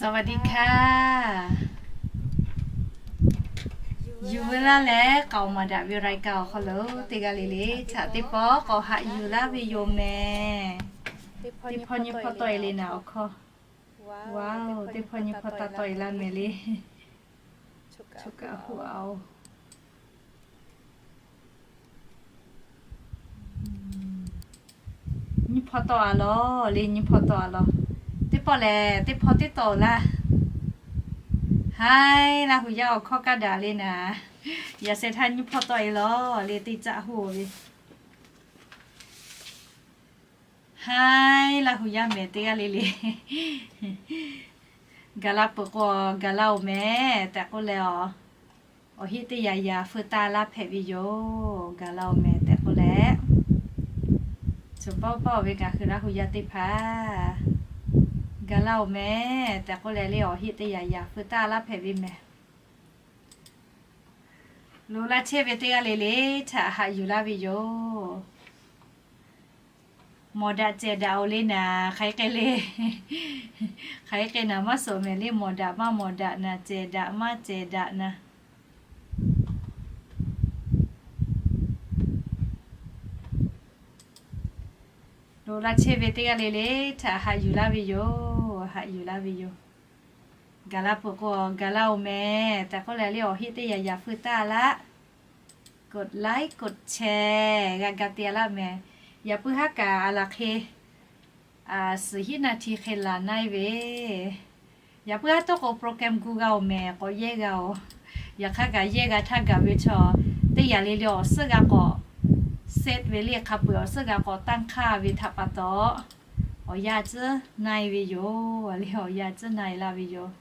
สวัสดีค่ะ Yuˬ veu laˇ leh k'aoˍ maˍ daꞈ ve รายการ awˬ hk'aw lo teˇ g'aˇ le le htaꞈ teˇ pawˆ k'awꞈ haꞈ yuˬ laˇ ve yoˬ mehˍ. Teˇ hpawˇ nyiˇ hpawˇ tawˆ e le naˍ awˬ hkawˇ. Wow, teˇ hpawˇ nyiˇ hpawˇ taˇ tawˆ e laˇ mehˍ le. Choˬ kaꞈ hoˆ a oˬ. Nyiˇ hpawˇ tawˆ a lawˬ le, nyiˇ hpawˇ tawˆ a lawˬ. Teˇ pawˆ lehˬ teˇ hpawˇ tiˉ tawˆ laˇ. Haiˉ, Laˇ hu yaˇ awˬ hkawˇ kaˇ daꞈ le naˍ. Yaꞈ sheh htaˇ nyiˇ hpawˇ tawˆ e lawˬ le, teˇ caˆ hoˆ ve. Haiˉ, Laˇ hu yaˇ mehˍ teˇ g'aˇ le le. Gaˬ la peuˬ k'o, gaˬ la oˬ mehˍ tehꞈ k'oˆ leh, awˬ heˆ teˇ yaꞈ yaꞈ feu taˇ laˇ hpehꞈ ve yoˬ. Gaˬ la oˬ mehˍ tehꞈ k'oˆ leh, choˬ pawˆ pawˆ ve ngaˬ hui Laˇ hu yaˇ teˇ hpaˍ gaˬ la oˬ mehˍ tehꞈ k'oˆ leh le, awˬ heˆ teˇ yaꞈ yaꞈ feu taˇ laˇ hpehꞈ ve mehˍ. Loꞈ la chehˇ ve teˇ g'aˇ le le htaꞈ haꞈ yuˬ laˇ ve yoˬ. Mawˬ daꞈ cehˬ daꞈ oˬ le naˍ, hk'aˬ hk'e le. Hk'aˬ hk'e naˍ maˇ suhˍ mehˍ le, mawˬ daꞈ maˇ mawˬ daꞈ naˍ, cehˬ daꞈ maˇ cehˬ daꞈ naˍ. Loꞈ la chehˇ ve teˇ g'aˇ le le htaꞈ haꞈ yuˬ laˇ ve yoˬ, haꞈ yuˬ laˇ ve yoˬ. Gaˬ la peuˬ k'o, gaˬ la oˬ mehˍ tehꞈ k'oˆ leh le, awˬ heˆ teˇ yaꞈ yaꞈ feu taˇ laˇ. กดไลค์ กดแชร์ g'a ga te a laˇ mehˍ. Yaꞈ puiˉ haˉ kaꞈ a laˬ hk'e suhˍ hiˉ naˍ hti hk'e laˬ na e ve. Yaꞈ puiˉ haˉ tawˇ k'o program gu g'a oˬ mehˍ, k'awꞈ yehˇ g'a oˬ. Yaꞈ hk'aˇ kaꞈ yehˇ g'a htaˇ gaˬ ve chaw, teˇ yaꞈ le le awˬ suhˉ g'a k'awꞈ set ve le, hk'a peu-eˬ awˬ suhˉ g'a k'awꞈ tanˇ hk'aˇ ve htaꞈ pa taw, awˬ yanˇ tcuhˉ na e ve yoˬ. Le awˬ yanˇ tcuhˉ na e laˇ ve yoˬ.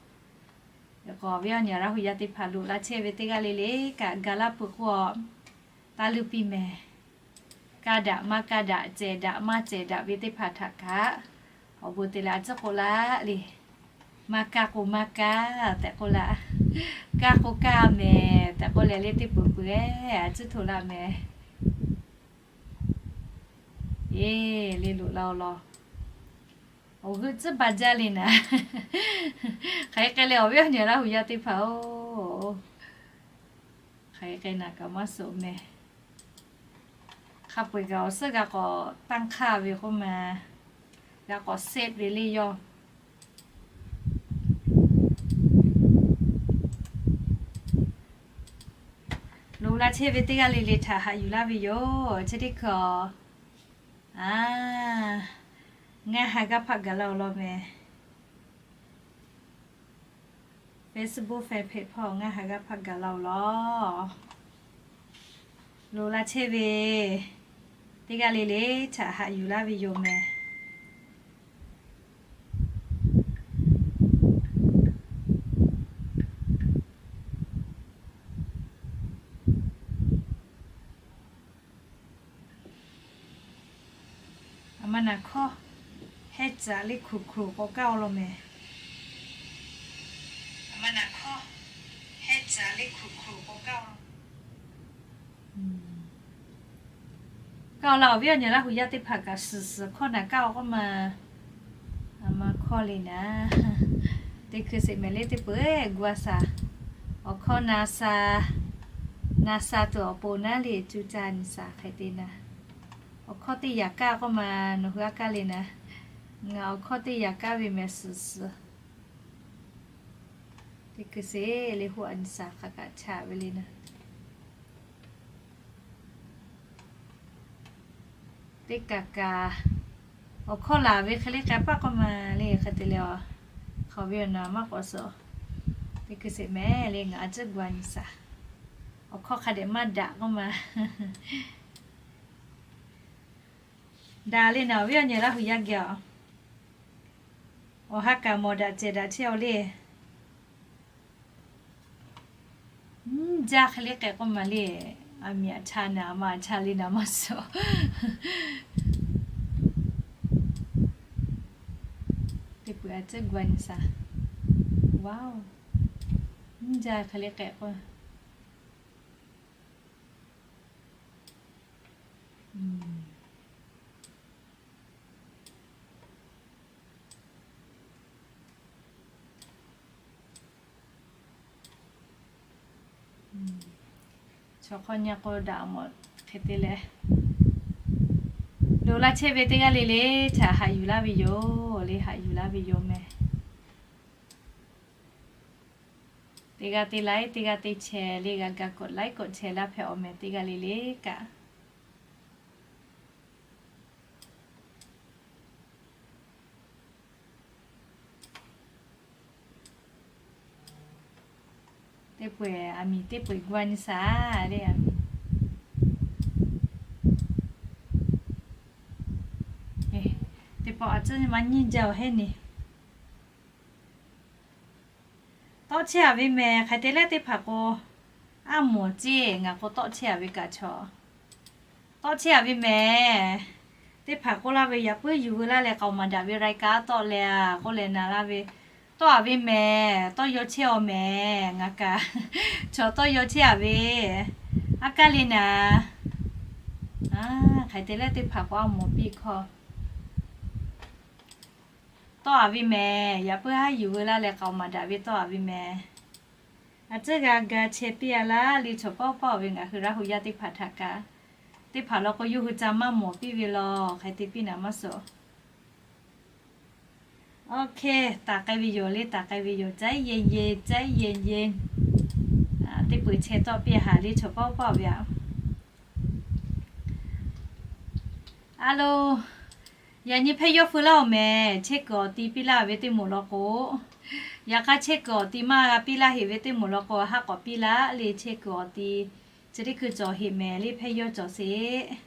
K'awꞈ ve awˬ nyi Laˇ hu yaˇ teˇ hpaˍ loꞈ la chehˇ ve teˇ g'aˇ le le kaꞈ gaˬ la peuˬ k'o, taˇ luˇ piˇ mehˍ. Kaˇ daꞈ maˇ kaˇ daꞈ, cehˬ daꞈ maˇ cehˬ daꞈ ve teˇ hpaˍ htaꞈ kaꞈ, awˬ bon te leh a tcuhˉ k'oˆ laˇ le. Maˇ kaˇ k'o maˇ kaˇ tehꞈ k'oˆ laˇ. Kaˇ k'o kaˇ mehˍ tehꞈ k'oˆ leh le teˇ peuˬ peuˬ-eˬ a tcuhˉ htoꞈ laˇ mehˍ. Eˬ, le loꞈ la oˬ law. Awˬ g'euˆ tcuhˉ ba jaˇ le naˍ. Hk'aˬ hk'e le awˬ viˉ awˬ nyi Laˇ hu yaˇ teˇ hpaˍ-oˬ, hk'aˬ hk'e naˍ kaꞈ maˇ suhˍ mehˍ. Hk'a peu-eˬ kaꞈ awˬ suhˉ g'a k'awꞈ tanˇ hk'aˇ ve k'oˆ ma, g'a k'awꞈ set ve le yawˇ. Loꞈ la chehˇ ve teˇ g'aˇ le le htaꞈ haꞈ yuˬ laˇ ve yoˬ. Chi teˇ hkui a, ngaˇ ha gaˇ hpaˆ gaˬ la oˬ law mehˍ. Facebook fan page hpawˇ ngaˇ ha gaˇ hpaˆ gaˬ la oˬ law. Loꞈ la chehˇ ve teˇ g'aˇ le le htaꞈ haꞈ yuˬ laˇ ve yoˬ mehˍ. A ma naˍ hkawˇ hehˉ caꞈ le hkuˬ hkuˬ k'awꞈ kaˇ oˬ law mehˍ. A ma naˍ hkawˇ hehˉ caꞈ le hkuˬ hkuˬ k'awꞈ kaˇ oˬ law. Kaˇ oˬ laˇ awˬ viˉ awˬ nyi Laˇ hu yaˇ teˇ hpaˍ kaꞈ suhˍ suhˍ hkawˇ naˍ kaˇ oˬ k'oˆ ma. A ma hkawˇ le naˍ. Teˇ hkui sheˍ mehˍ le teˇ peuˬ gu a shaˍ. Awˬ hkawˇ na sha, na sha tuˬ awˬ pon naˉ le cuˇ caˇ nyi shaˍ hk'e te naˍ. Awˬ hkawˇ teˇ yaꞈ kaˇ k'oˆ ma, nawˬ hui a kaˇ le naˍ. Ngaˬ awˬ hkawˇ teˇ yaꞈ kaˇ ve mehˍ suhˍ suhˍ. Teˇ hkui sheˍ le hoˆ a nyi shaˍ hk'a kaꞈ chaꞈ ve le naˍ. Teˇ kaꞈ kaꞈ, awˬ hkawˇ laˬ ve hk'e le k'ai paˆ k'oˆ ma le hk'e te le a. Hk'aˬ ve awˬ naˍ maˇ k'awꞈ suhˍ. Teˇ hkui sheˍ mehˍ le ngaˬ a tcuhˉ gu a nyi shaˍ. Awˬ hkawˇ hk'a dehꞈ maˇ daꞈ k'oˆ ma. Daꞈ le naˍ awˬ viˉ awˬ nyi Laˇ hu yaˇ geh a. Awˬ ha kaꞈ mawˬ daꞈ cehˬ daꞈ chehˇ aw le. Mvuhˇ jaˇ hk'e le k'ai k'oˆ ma le. A miꞈ aꞈ cha naˍ, a ma aꞈ cha le naˍ maˇ suhˍ. Teˇ peuˬ a tcuhˉ gu a nyi shaˍ. Wow. Mvuhˇ jaˇ hk'e le k'ai k'oˆ. Chaw hk'awˇ nyi k'o daꞈ mawˬ hk'e te leh, loꞈ laˇ chehˇ ve teˇ g'aˇ le le htaꞈ haꞈ yuˬ laˇ ve yoˬ le, haꞈ yuˬ laˇ ve yoˬ mehˍ. Teˇ g'aˇ te laiˉ, teˇ g'aˇ te chehˇ le, g'a ga k'oꞈ laiˉ k'oꞈ chehˇ laˇ hpehꞈ awˬ mehˍ teˇ g'aˇ le le kaꞈ. Teˇ peu-eˬ aˬ miˍ teˇ peu-eˬ guˇ a nyi shaˍ le. Teˇ pawˆ a tcuhˉ maˇ nyiˇ jaˇ-oˬ heˉ neˬ. Tawˆ chehˇ a ve mehˍ, hk'aˬ hk'e te leh teˇ hpaˍ k'o, aˉ mawˬ ceˇ ngaˬ k'o tawˆ chehˇ a ve kaꞈ chaw. Tawˆ chehˇ a ve mehˍ. Teˇ hpaˍ k'oˆ laˇ ve, yaꞈ puiˉ yuˬ veu laˇ leh k'aoˍ maˍ daꞈ ve raiˍ kaꞈ tawˆ leh a k'oˆ leh na laˇ ve, tawˆ a ve mehˍ, tawˇ yaw chehˇ a mehˍ, ngaˬ kaꞈ chaw tawˇ yaw chehˇ a ve, aˉ kaˇ le naˍ. Hk'aˬ hk'e te leh teˇ hpaˍ k'o aˉ mawˬ piˇ hkawˇ. Tawˆ a ve mehˍ, yaꞈ puiˉ haˉ yuˬ veu laˇ leh k'aoˍ maˍ daꞈ ve tawˆ a ve mehˍ. A tcuhˉ g'a ga chehˇ piˇ a laˇ le, chaw paw paw ve ngaˬ hui Laˇ hu yaˇ teˇ hpaˍ htaꞈ kaꞈ, teˇ hpaˍ law k'o yawˇ hui ca maˇ mawˬ piˇ ve law, hk'aˬ hk'e te piˇ naˍ maˇ suhˍ. Oˇ hk'e, taˍ k'ai ve yoˬ le, taˍ k'ai ve yoˬ, caiˉ yehˬ yehˬ, caiˉ yehˬ yehˬ. Teˇ peu-eˬ chehˇ tawˆ piˇ haˍ le, chaw paw paw ve a. A lo, yaꞈ nyi hpehˇ yawˇ feu laˇ-oˬ mehˍ, chehˇ kuiˬ awˬ ti piˇ laˇ ve teˇ moˍ law k'o, yaꞈ hk'aˇ chehˇ kuiˬ awˬ ti maˇ g'a piˇ laˇ heꞈ ve teˇ moˍ law k'o, haˉ k'awꞈ piˇ laˇ le, chehˇ kuiˬ awˬ ti chi teˇ hkui cawˬ heꞈ mehˍ le, hpehˇ yawˇ cawˬ sheˍ.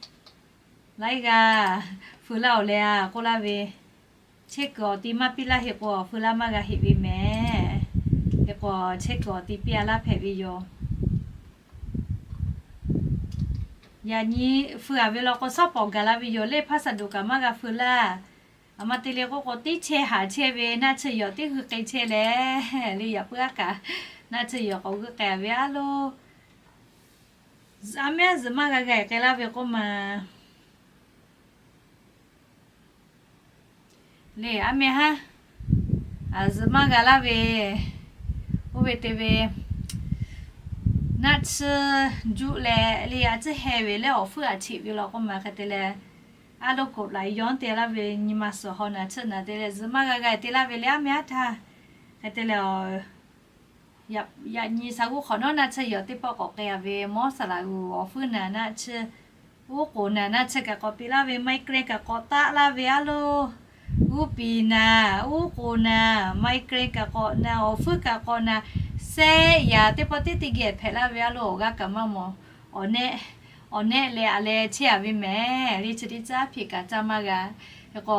Laiˉ g'aˇ feu laˇ-oˬ leh a k'oˆ laˇ ve, chehˇ kuiˬ awˬ ti maˇ piˇ laˇ heˆ k'o, feu laˇ maˇ g'a heˆ ve mehˍ. Hk'e k'o, chehˇ kuiˬ awˬ ti piˇ a laˇ hpehꞈ ve yoˬ. Yaꞈ nyi feu a ve law k'o, shawˉ pawˍ gaˬ la ve yoˬ le, hpaˇ saˍ duˬ kaꞈ maˇ g'a feu laˇ. A ma te le k'oˆ k'o, tiˉ chehˇ haˍ chehˇ ve naˆ tsuhˇ yawˬ tiˉ g'ui k'ai chehˇ leh le, yaꞈ puiˉ aˉ kaꞈ naˆ tsuhˇ yawˬ k'awꞈ g'ui k'ai ve a lo, aˉ mehˉ zuhꞈ maˇ g'a g'a k'ai laˇ ve k'oˆ ma le, aˉ mehˉ haˉ zuhꞈ maˇ g'a laˇ ve, oˇ ve te ve, naˆ tsuhˇ juˆ leh le, a tcuhˉ heh ve leh awˬ fuiˉ a cheꞈ ve law k'oˆ ma hk'e te leh, a lo koꞈ laiˬ yawˇ te laˇ ve nyi ma suhˍ haw naˍ tsuhˇ naˍ te leh zuhꞈ maˇ g'a g'a te laˇ ve le, aˉ mehˉ haˉ htaˇ hk'e te leh, yaꞈ nyi sa g'uˇ hk'awꞈ nawˉ naˆ tsuhˇ yawˬ teˇ pawˆ k'awꞈ k'ai a ve, mawˇ saˍ laꞈ g'uˬ awˬ fuiˉ naˍ naˆ tsuhˇ, uˉ k'oˍ naˍ naˆ tsuhˇ kaꞈ k'awꞈ piˇ laˇ ve, migraine kaꞈ k'awꞈ taˆ laˇ ve a lo, g'uˇ piˍ naˍ, uˉ k'oˍ naˍ, migraine kaꞈ k'awꞈ naˍ, awˬ fuiˉ kaꞈ k'awꞈ naˍ, sehˆ yaꞈ teˇ pawˆ teˇ teˇ geh hpehꞈ laˇ ve a lo, awˬ g'aˇ kaꞈ maˇ mawˬ. Awˬ nehˆ, awˬ nehˆ leh a leh chehˇ a ve mehˍ le, chi teˇ caˉ hpiꞈ kaꞈ caˇ maˇ g'a. Hk'e k'o,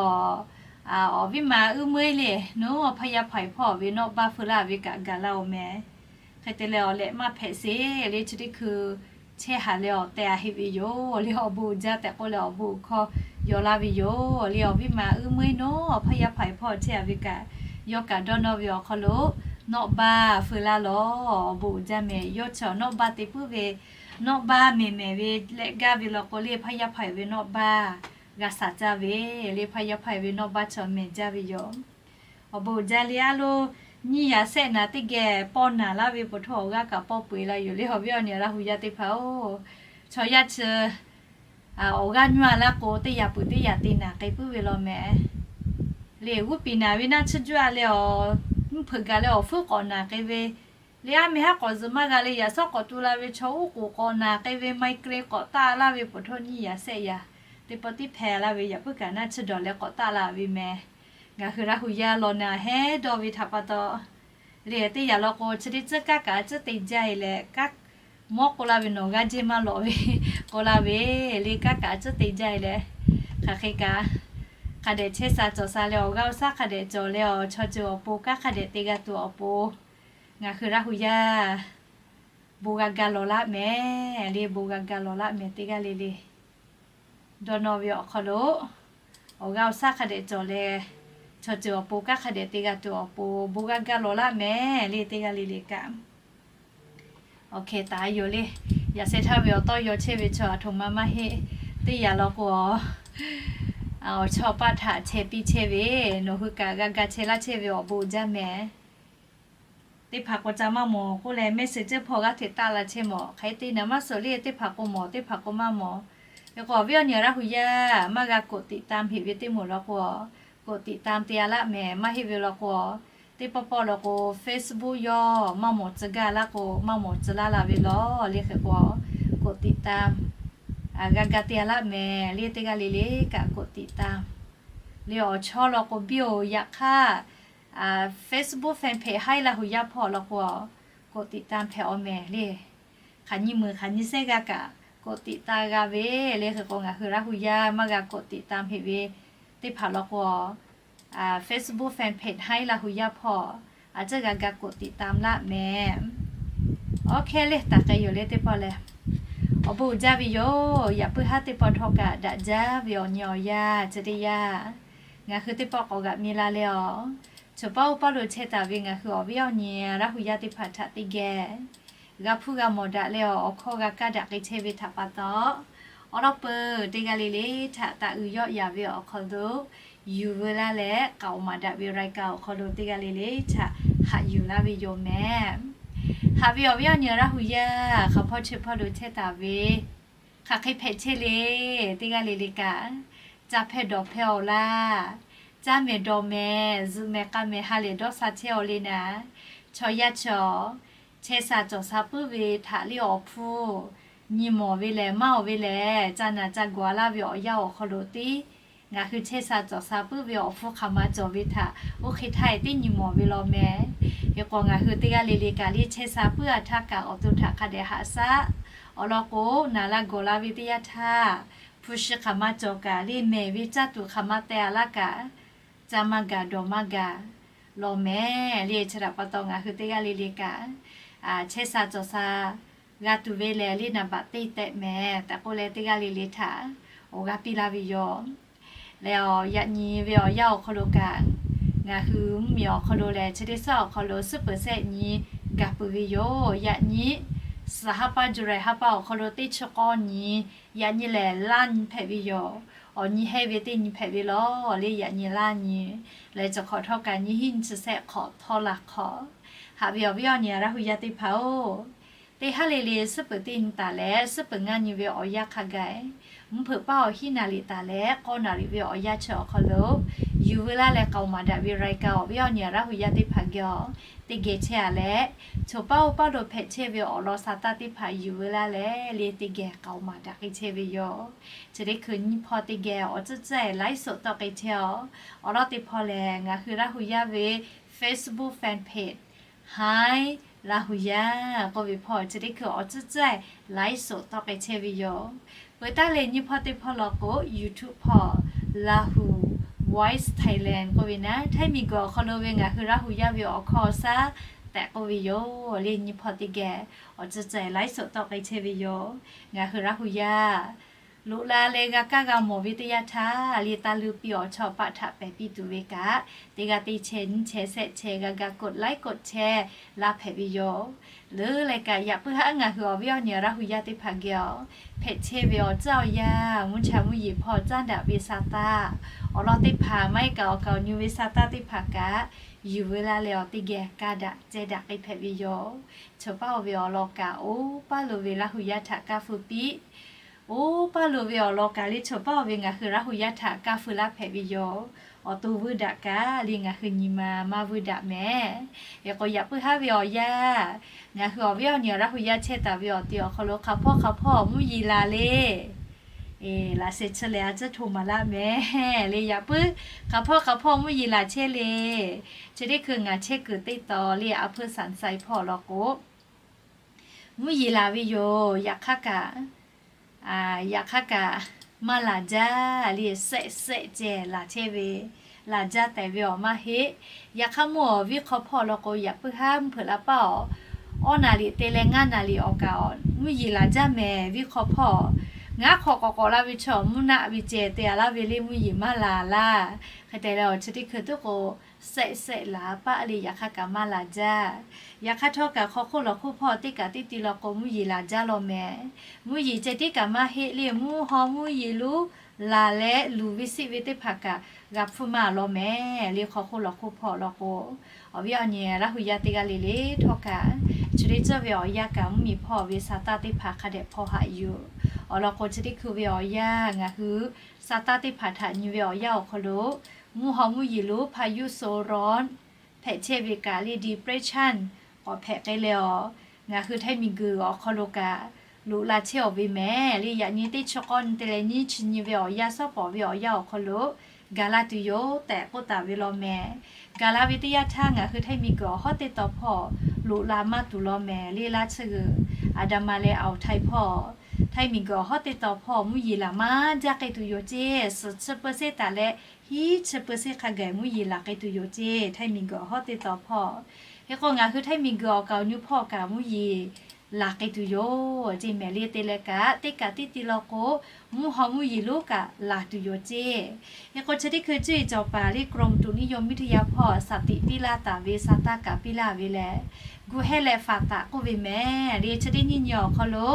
awˬ viˉ ma uˉ meuˇ le, nawˬ awˬ hpaˇ yaˇ hpaˍ hpawˇ ve nawˆ baˇ feu laˇ ve kaꞈ gaˬ laˇ-oˬ mehˍ. Hk'e te leh awˬ lehꞈ maˇ hpehꞈ sheˍ le, chi teˇ hkui chehˇ haˍ leh awˬ tehˬ a heˆ ve yoˬ le, awˬ bon uiˍ jaˇ tehꞈ k'oˆ leh awˬ bon hkawˇ yaw laˇ ve yoˬ le. Awˬ viˉ ma uˉ meuˇ nawˬ awˬ hpaˇ yaˇ hpaˍ hpawˇ chehˇ a ve kaꞈ, yawˇ kaꞈ dawˇ nawˇ ve awˬ hk'aw lo nawˆ baˇ feu laˇ lawˬ, awˬ bon uiˍ jaˇ mehˍ. Yawˇ chi nawˆ baˇ te puiˉ ve, nawˆ baˇ mehˬ mehˬ ve leh gaˇ ve law k'o le, hpaˇ yaˇ hpaˍ ve nawˆ baˇ g'a shaˍ caˇ ve le, hpaˇ yaˇ hpaˍ ve nawˆ baˇ chi mehˬ jaˇ ve yoˬ. Awˬ bon uiˍ jaˇ le a lo, nyiˇ yaꞈ sehˆ naˍ teˇ geh pawˇ naˍ laˇ ve peuˬ htawˇ awˬ g'aˇ kaꞈ pawˇ peu-eˬ la yoˬ le, awˬ viˉ awˬ nyi Laˇ hu yaˇ teˇ hpaˍ-oˬ. Chaw yaˇ chi awˬ g'aˇ nyuˇ a laˇ k'o, teˇ yaꞈ peuˬ teˇ yaꞈ te naˍ k'ai puiˉ ve law mehˍ. Le g'uˇ piˍ naˍ ve naˆ tsuhˇ juˆ a leh awˬ mvuhˇ hpeuꞈ gaˬ leh awˬ fuiˉ k'awꞈ naˍ k'ai ve, le aˉ mehˉ haˉ k'awꞈ zuhꞈ maˇ g'a le, yaꞈ shawˉ k'awꞈ tu la ve chaw uˉ k'oˍ k'awꞈ naˍ k'ai ve, migraine k'awꞈ taˆ laˇ ve peuˬ htawˇ nyiˇ yaꞈ sehˆ yaꞈ teˇ pawˆ tiˉ hpehꞈ laˇ ve, yaꞈ puiˉ kaꞈ naˆ tsuhˇ dawˬ leh k'awꞈ taˆ la ve mehˍ. Ngaˬ hui Laˇ hu yaˇ law naˍ hehˉ dawˇ ve htaꞈ pa taw le, teˇ yaꞈ law k'o chi teˇ tcuhˉ kaˉ kaꞈ a tcuhˉ te jaˇ e leh, mawˇ k'oˆ laˇ ve nawˬ g'aˇ jehˇ maˇ lawꞈ ve k'oˆ laˇ ve, le kaˉ kaꞈ a tcuhˉ te jaˇ e leh, hk'aˬ hk'e kaꞈ hk'a dehꞈ chehˇ sha cawˬ sha leh awˬ g'aˇ awˬ shaˉ hk'a dehꞈ cawˬ leh awˬ chaw ceuˬ awˬ pon kanˉ hk'a dehꞈ te g'a tuˬ awˬ pon, ngaˬ hui Laˇ hu yaˇ bon g'a ga lawˬ laˇ mehˍ le, bon g'a ga lawˬ laˇ mehˍ teˇ g'aˇ le le. Dawˇ nawˇ ve awˬ hk'aw lo awˬ g'aˇ awˬ shaˉ hk'a dehꞈ cawˬ leh, chaw ceuˬ awˬ pon kanˉ hk'a dehꞈ te g'a tuˬ awˬ pon bon g'a ga lawˬ laˇ mehˍ le, teˇ g'aˇ le le kaꞈ. Awˬ hkeh taˍ yoˬ le. Yaꞈ sheh htaˇ ve awˬ tawˇ yaw chehˇ ve chaw aˬ htoꞈ ma maˇ heˆ. Teˇ yaꞈ law k'o, awˬ chawˇ paˆ htaꞈ chehˇ piˇ chehˇ ve, nawˬ hui kaꞈ g'a ga chehˇ laˇ chehˇ ve awˬ bon uiˍ jaˇ mehˍ. teˇ hpaˍ k'o ca maˇ mawˬ k'oˆ leh message hpawˇ g'aˇ hteꞈ taˆ la chehˇ mawˬ. Hk'e te naˍ maˇ suhˍ le, teˇ hpaˍ k'o mawˬ, teˇ hpaˍ k'o maˇ mawˬ. Hk'e k'o awˬ viˉ awˬ nyi Laˇ hu yaˇ maˇ g'a กดติดตาม heˆ ve teˇ moˍ law k'o, กดติดตาม te a laˆ mehˍ. Maˇ heˆ ve law k'o, teˇ pawˆ pawˆ law k'o Facebook yawˇ maˇ mawˬ tcuh gaˇ laˇ k'o, maˇ mawˬ tcuh laˇ la ve law le. Hk'e k'o กดติดตาม g'a ga te a laˆ mehˍ le. Teˇ g'aˇ le le kaꞈ กดติดตาม le awˬ chawˇ law k'o biˇ oˬ. Yaꞈ hk'aˇ Facebook fanpage Hi Laˇ hu yaˇ hpawˇ law k'o, กดติดตาม hpehꞈ aw mehˍ le. Hk'aˬ nyi meuˬ hk'aˬ nyi sehˉ g'aˇ kaꞈ กดติดตาม g'a ve le. Hk'e k'o ngaˬ hui Laˇ hu yaˇ maˇ g'a กดติดตาม heˆ ve teˇ hpaˍ law k'o, Facebook fanpage Hi Laˇ hu yaˇ hpawˇ a ciˉ g'a ga กดติดตาม laˆ mehˍ. Awˬ hk'e le taˍ k'ai yoˬ le teˇ pawˆ leh, awˬ bon uiˍ jaˇ ve yoˬ. Yaꞈ puiˉ haˉ teˇ pawˆ htawˇ kaꞈ daꞈ jaˇ ve awˬ nyi awˬ yanˇ chi teˇ yanˇ, ngaˬ hui teˇ pawˆ k'awꞈ g'aꞈ mi la leh awˬ, choˬ paˇ oˇ paˇ lo chehˇ taˍ ve ngaˬ hui awˬ viˉ awˬ nyi Laˇ hu yaˇ teˇ hpaˍ htaꞈ teˇ geh g'a hpuˇ g'a mawˬ daꞈ leh awˬ, awˬ hkawˇ g'a kaˇ daꞈ k'ai chehˇ ve htaꞈ pa taw, awˬ lawn peuˬ teˇ g'aˇ le le htaꞈ taꞈ uiˍ yawˆ yaˍ ve awˬ hk'aw lo yuˬ veu laˇ leh k'aoˍ maˍ daꞈ ve รายการ awˬ hk'aw lo teˇ g'aˇ le le htaꞈ haꞈ yuˬ laˇ ve yoˬ mehˍ. Haꞈ ve awˬ viˉ awˬ nyi Laˇ hu yaˇ hk'aˬ hpawˇ chi hpawˇ lo chehˇ taˍ ve, hk'aˬ hk'e hpehꞈ chehˇ le. Teˇ g'aˇ le le kaꞈ, caˇ hpehˇ dawˬ hpehˇ awˬ laˇ, caˇ mehˍ dawˬ mehˍ zuhꞈ mehˍ k'a mehˍ ha lehˬ dawˇ sha chehˇ awˬ le naˍ, chaw yaˇ chaw chehˇ sha cawˬ sha puiˉ ve htaꞈ le awˬ hpfuhˇ nyi mawˬ ve lehˬ, maˇ oˬ ve lehˬ, ca naˬ ca gawˬ laˇ ve awˬ yanˇ awˬ hk'aw lo tiˉ ngaˬ hui chehˇ sha cawˬ sha puiˉ ve awˬ hpfuhˇ hk'aˬ ma cawˬ ve htaꞈ oˇ hk'e htaˇ e tiˉ nyi mawˬ ve law mehˍ. Hk'e k'o ngaˬ hui teˇ g'aˇ le le kaꞈ le chehˇ sha puiˉ a htaˇ kaꞈ awˬ to htaꞈ hk'a dehꞈ haꞈ shaˉ. Awˬ lawn k'o, naˬ la gawˬ la ve teˇ yanˇ htaˇ, hpu shi hk'aˬ ma cawˬ kaꞈ le mehˬ ve caˇ tuˬ hk'aˬ ma teh a laˇ kaꞈ, caˇ maˇ gaˬ dawˬ maˇ gaˬ law mehˍ le. Chi htaꞈ pa taw ngaˬ hui teˇ g'aˇ le le kaꞈ, chehˇ sha cawˬ sha g'a tuˬ ve lehˬ le naˍ baꞈ teˇ tehꞈ mehˍ tehꞈ k'oˆ leh teˇ g'aˇ le le htaꞈ awˬ g'aˇ piˇ laˇ ve yoˬ. Leh awˬ yaꞈ nyi ve awˬ yanˇ awˬ hk'aw lo kaꞈ, ngaˬ hui mvuhˇmiˬ awˬ hk'aw lo lehˬ chi teˇ suhˉ awˬ hk'aw lo suhˉ peuˬ sehˆ nyi gaˬ peuˬ ve yoˬ. Yaꞈ nyi suhˍ ha pa July ha pa awˬ hk'aw lo teˇ chi k'awˇ nyi, yaꞈ nyi lehˬ laˇ nyi hpehꞈ ve yoˬ. Awˬ nyi hehˇ ve teˇ nyi hpehꞈ ve law le. Yaꞈ nyi laˇ nyi lehˬ, cawˬ hk'awꞈ htawˇ kaꞈ nyiˇ hinˉ nyiˇ chi sehˆ hk'awꞈ htawˇ laˬ hk'awꞈ haꞈ ve awˬ viˉ awˬ nyi Laˇ hu yaˇ teˇ hpaˍ-oˬ, teˇ haˉ le le suhˉ peuˬ teˇ nyi taˍ leh suhˉ peuˬ ngaˇ nyi ve awˬ yanˇ hk'a gaˬ, mvuhˇ hpeuꞈ paˇ awˬ hiˉ naˬ liꞈ taˍ leh k'awˇ naˬ liꞈ ve awˬ yanˇ chi awˬ hk'aw lo yuˬ veu laˇ leh k'aoˍ maˍ daꞈ ve รายการ awˬ viˉ awˬ nyi Laˇ hu yaˇ teˇ hpaˍ geh awˬ teˇ geh chehˇ a leh, choˬ paˇ oˇ paˇ lo hpehꞈ chehˇ ve awˬ lawn sha taˇ teˇ hpaˍ yuˬ veu laˇ leh le teˇ geh k'aoˍ maˍ daꞈ k'ai chehˇ ve yoˬ. Chi teˇ hkui nyiˇ hpawˇ teˇ geh awˬ tcuhˉ tcuhˉ e ไลฟ์สด tawˆ k'ai chehˇ a. Awˬ lawn teˇ hpawˇ lehˬ, ngaˬ hui Laˇ hu yaˇ ve Facebook fanpage Hi Laˇ hu yaˇ k'oˆ ve hpawˇ chi teˇ hkui awˬ tcuhˉ tcuhˉ e ไลฟ์สด tawˆ k'ai chehˇ ve yoˬ. Peuˬ taˉ leh nyiˇ hpawˇ teˇ hpawˇ law k'o, YouTube hpawˇ Lahu Voice Thailand k'oˆ ve naˉ, Htaiˇ miˬguiˬ awˬ hk'aw lo ve ngaˬ hui Laˇ hu yaˇ ve awˬ hkawˇ awˬ shaˉ tehꞈ k'oˆ ve yoˬ le. Nyiˇ hpawˇ teˇ geh awˬ tcuhˉ tcuhˉ e ไลฟ์สด tawˆ k'ai chehˇ ve yoˬ. Ngaˬ hui Laˇ hu yaˇ loꞈ la leh g'a kaˇ g'a mawˬ ve teˇ yanˇ htaˇ, le taˇ luˇ piˇ awˬ chawˇ paˆ htaꞈ pehˬ piˇ tuˬ ve kaꞈ, teˇ g'aˇ teˇ chehˇ nyiˇ chehˇ sehˆ chehˇ g'a ga กดไลค์ กดแชร์ laˇ hpehꞈ ve yoˬ. Leuˉ leh kaꞈ, yaꞈ puiˉ haˉ ngaˬ hui awˬ viˉ awˬ nyi Laˇ hu yaˇ teˇ hpaˍ geh awˬ hpehꞈ chehˇ ve awˬ tcuhˉ awˬ yanˇ, mvuhˇ cha mvuhˇ yeˬ hpawˇ caˉ daꞈ ve sha taˇ, awˬ lawn teˇ hpaˍ maˇ heˆ kaꞈ awˬ kaˍ awˬ nyi ve sha taˇ teˇ hpaˍ kaꞈ yuˬ veu laˇ leh awˬ teˇ geh kaˇ daꞈ ceh daꞈ k'ai hpehꞈ ve yoˬ. Choˬ paˇ oˇ ve awˬ lawn kaꞈ oˇ paˇ lo ve Laˇ hu yaˇ htaꞈ kaˇ feu piˇ. Oˇ paˇ lo ve awˬ lawn kaꞈ le choˬ paˇ oˇ ve ngaˬ hui Laˇ hu yaˇ htaꞈ kaˇ feu laˇ hpehꞈ ve yoˬ. Awˬ to vuiˇ daꞈ kaꞈ le ngaˬ hui nyi ma maˇ vuiˇ daꞈ mehˍ. Hk'e k'o yaꞈ puiˉ haˉ ve awˬ yanˇ, ngaˬ hui awˬ viˉ awˬ nyi Laˇ hu yaˇ chehˇ taˍ ve awˬ ti awˬ hk'aw lo hk'aˬ hpawˇ hk'aˬ hpawˇ mvuhˇ yeˬ laˬ le. Laꞈ sheh chi lehˬ a ciˉ hto maˍ laˇ mehˍ le. Yaꞈ puiˉ hk'aˬ hpawˇ hk'aˬ hpawˇ mvuhˇ yeˬ laˬ chehˇ le. Chi teˇ hkui ngaˬ chehˇ kuiˬ teˇ taw le a hpuiˇ Saˍ Saiˍ hpawˇ law k'o, mvuhˇ yeˬ laˬ ve yoˬ. Yaꞈ hk'aˇ kaꞈ, yaꞈ hk'aˇ kaꞈ maˇ laˬ jaˇ le. Sehˆ sehˆ ceh laˬ chehˇ ve, laˬ jaˇ tehꞈ ve awˬ maˇ heˆ. Yaꞈ hk'aˇ mvuhˇ awˬ viˉ hk'aw hpawˇ law k'o, yaꞈ puiˉ haˉ mvuhˇ hpeuꞈ la paˇ awˬ awˇ naˍ riˍ te leh ngaˇ naˍ riˍ awˬ kaꞈ mvuhˇ yeˬ laˬ jaˇ mehˍ. Viˉ hk'aw hpawˇ ngaˬ hk'awꞈ k'awꞈ k'awꞈ la ve chaw mvuhˇ naˆ ve ceh te a laˇ ve le mvuhˇ yeˬ maˇ laˬ laˇ. Hk'e te leh awˬ chi teˇ hkui tuˉ k'o, sehˆ sehˆ laˬ paˆ le. Yaꞈ hk'aˇ kaꞈ maˇ laˬ jaˇ. Yaꞈ hk'aˇ htawˇ kaꞈ hk'aw hk'oˆ lawˬ hk'oˆ hpawˇ teˇ kaꞈ teˇ ti law k'o mvuhˇ yeˬ laˬ jaˇ law mehˍ. Mvuhˇ yeˬ ceh tiˉ kaꞈ maˇ heˆ le. Mvuhˇ haw mvuhˇ yeˬ loˉ laˬ leh luˬ ve siˆ ve teˇ hpaˍ kaꞈ g'a hpfuhˇ maˇ law mehˍ le. Hk'aw hk'oˆ lawˬ hk'oˆ hpawˇ law k'o, awˬ viˉ awˬ nyi Laˇ hu yaˇ teˇ g'aˇ le le htawˇ kaꞈ, chi teˇ ceuˬ ve awˬ yanˇ kaꞈ mvuhˇmiˬ hpawˇ ve sa taˇ teˇ hpaˍ hk'a dehꞈ hpaw haꞈ yuˬ. Awˬ lawn k'o, chi teˇ hkui ve awˬ yanˇ ngaˬ hui sa taˇ teˇ hpaˍ htaꞈ nyi ve awˬ yanˇ awˬ hk'aw lo, mvuhˇ haw mvuhˇ yeˬ lo พายุโซน hpehꞈ chehˇ ve kaꞈ le depression k'awꞈ hpehꞈ k'ai leh awˬ, ngaˬ hui htaiˇ miˬguiˬ awˬ hk'aw lo kaꞈ loꞈ la chehˇ awˬ ve mehˍ le. Yaꞈ nyi teˇ chi k'awˇ nyi te leh nyiˇ chi nyi ve awˬ yanˇ, shawˉ pawˍ ve awˬ yanˇ awˬ hk'aw lo gaˬ la tuˬ yoˬ tehꞈ k'oˆ taˍ ve law mehˍ. Gaˬ la ve teˇ yanˇ htaˇ ngaˬ hui htaiˇ miˬguiˬ awˬ hawˉ teˇ taw hpawˇ loꞈ la maˇ tuˬ law mehˍ le. Laˇ tsuhˇ g'uiˬ Aˍdanˍ ma leh Awˬ htaiˇ hpawˇ, htaiˇ miˬguiˬ awˬ hawˉ teˇ taw hpawˇ mvuhˇ yeˬ laˬ maˇ jaˇ k'ai tuˬ yoˬ ceˇ. Suhˍ chi เปอร์เซ็นต์ taˍ leh hiˉ chi เปอร์เซ็นต์ hk'a gaˬ mvuhˇ yeˬ laˬ k'ai tuˬ yoˬ ceˇ, htaiˇ miˬguiˬ awˬ hawˉ teˇ taw hpawˇ. Hk'e k'o, ngaˬ hui htaiˇ miˬguiˬ awˬ kaˍ awˬ nu hpawˇ kaꞈ mvuhˇ yeˬ laˬ k'ai tuˬ yoˬ ceˇ mehˍ le. Te leh kaꞈ, teˇ kaꞈ teˇ ti law k'o, mvuhˇ haw mvuhˇ yeˬ lonˉ kaꞈ laˬ tuˬ yoˬ ceˇ. Hk'e k'o, chi teˇ hkui cuˇ yiˍ cawˬ paˍ le กรมอุตุนิยมวิทยา hpawˇ saˍ tiꞈ piˇ laˇ taˍ ve sa taˇ kaꞈ piˇ laˇ ve lehˬ, gu hehˇ leh faˍ taˍ k'oˆ ve mehˍ le. Chi teˇ nyiˇ nyi awˬ hk'aw lo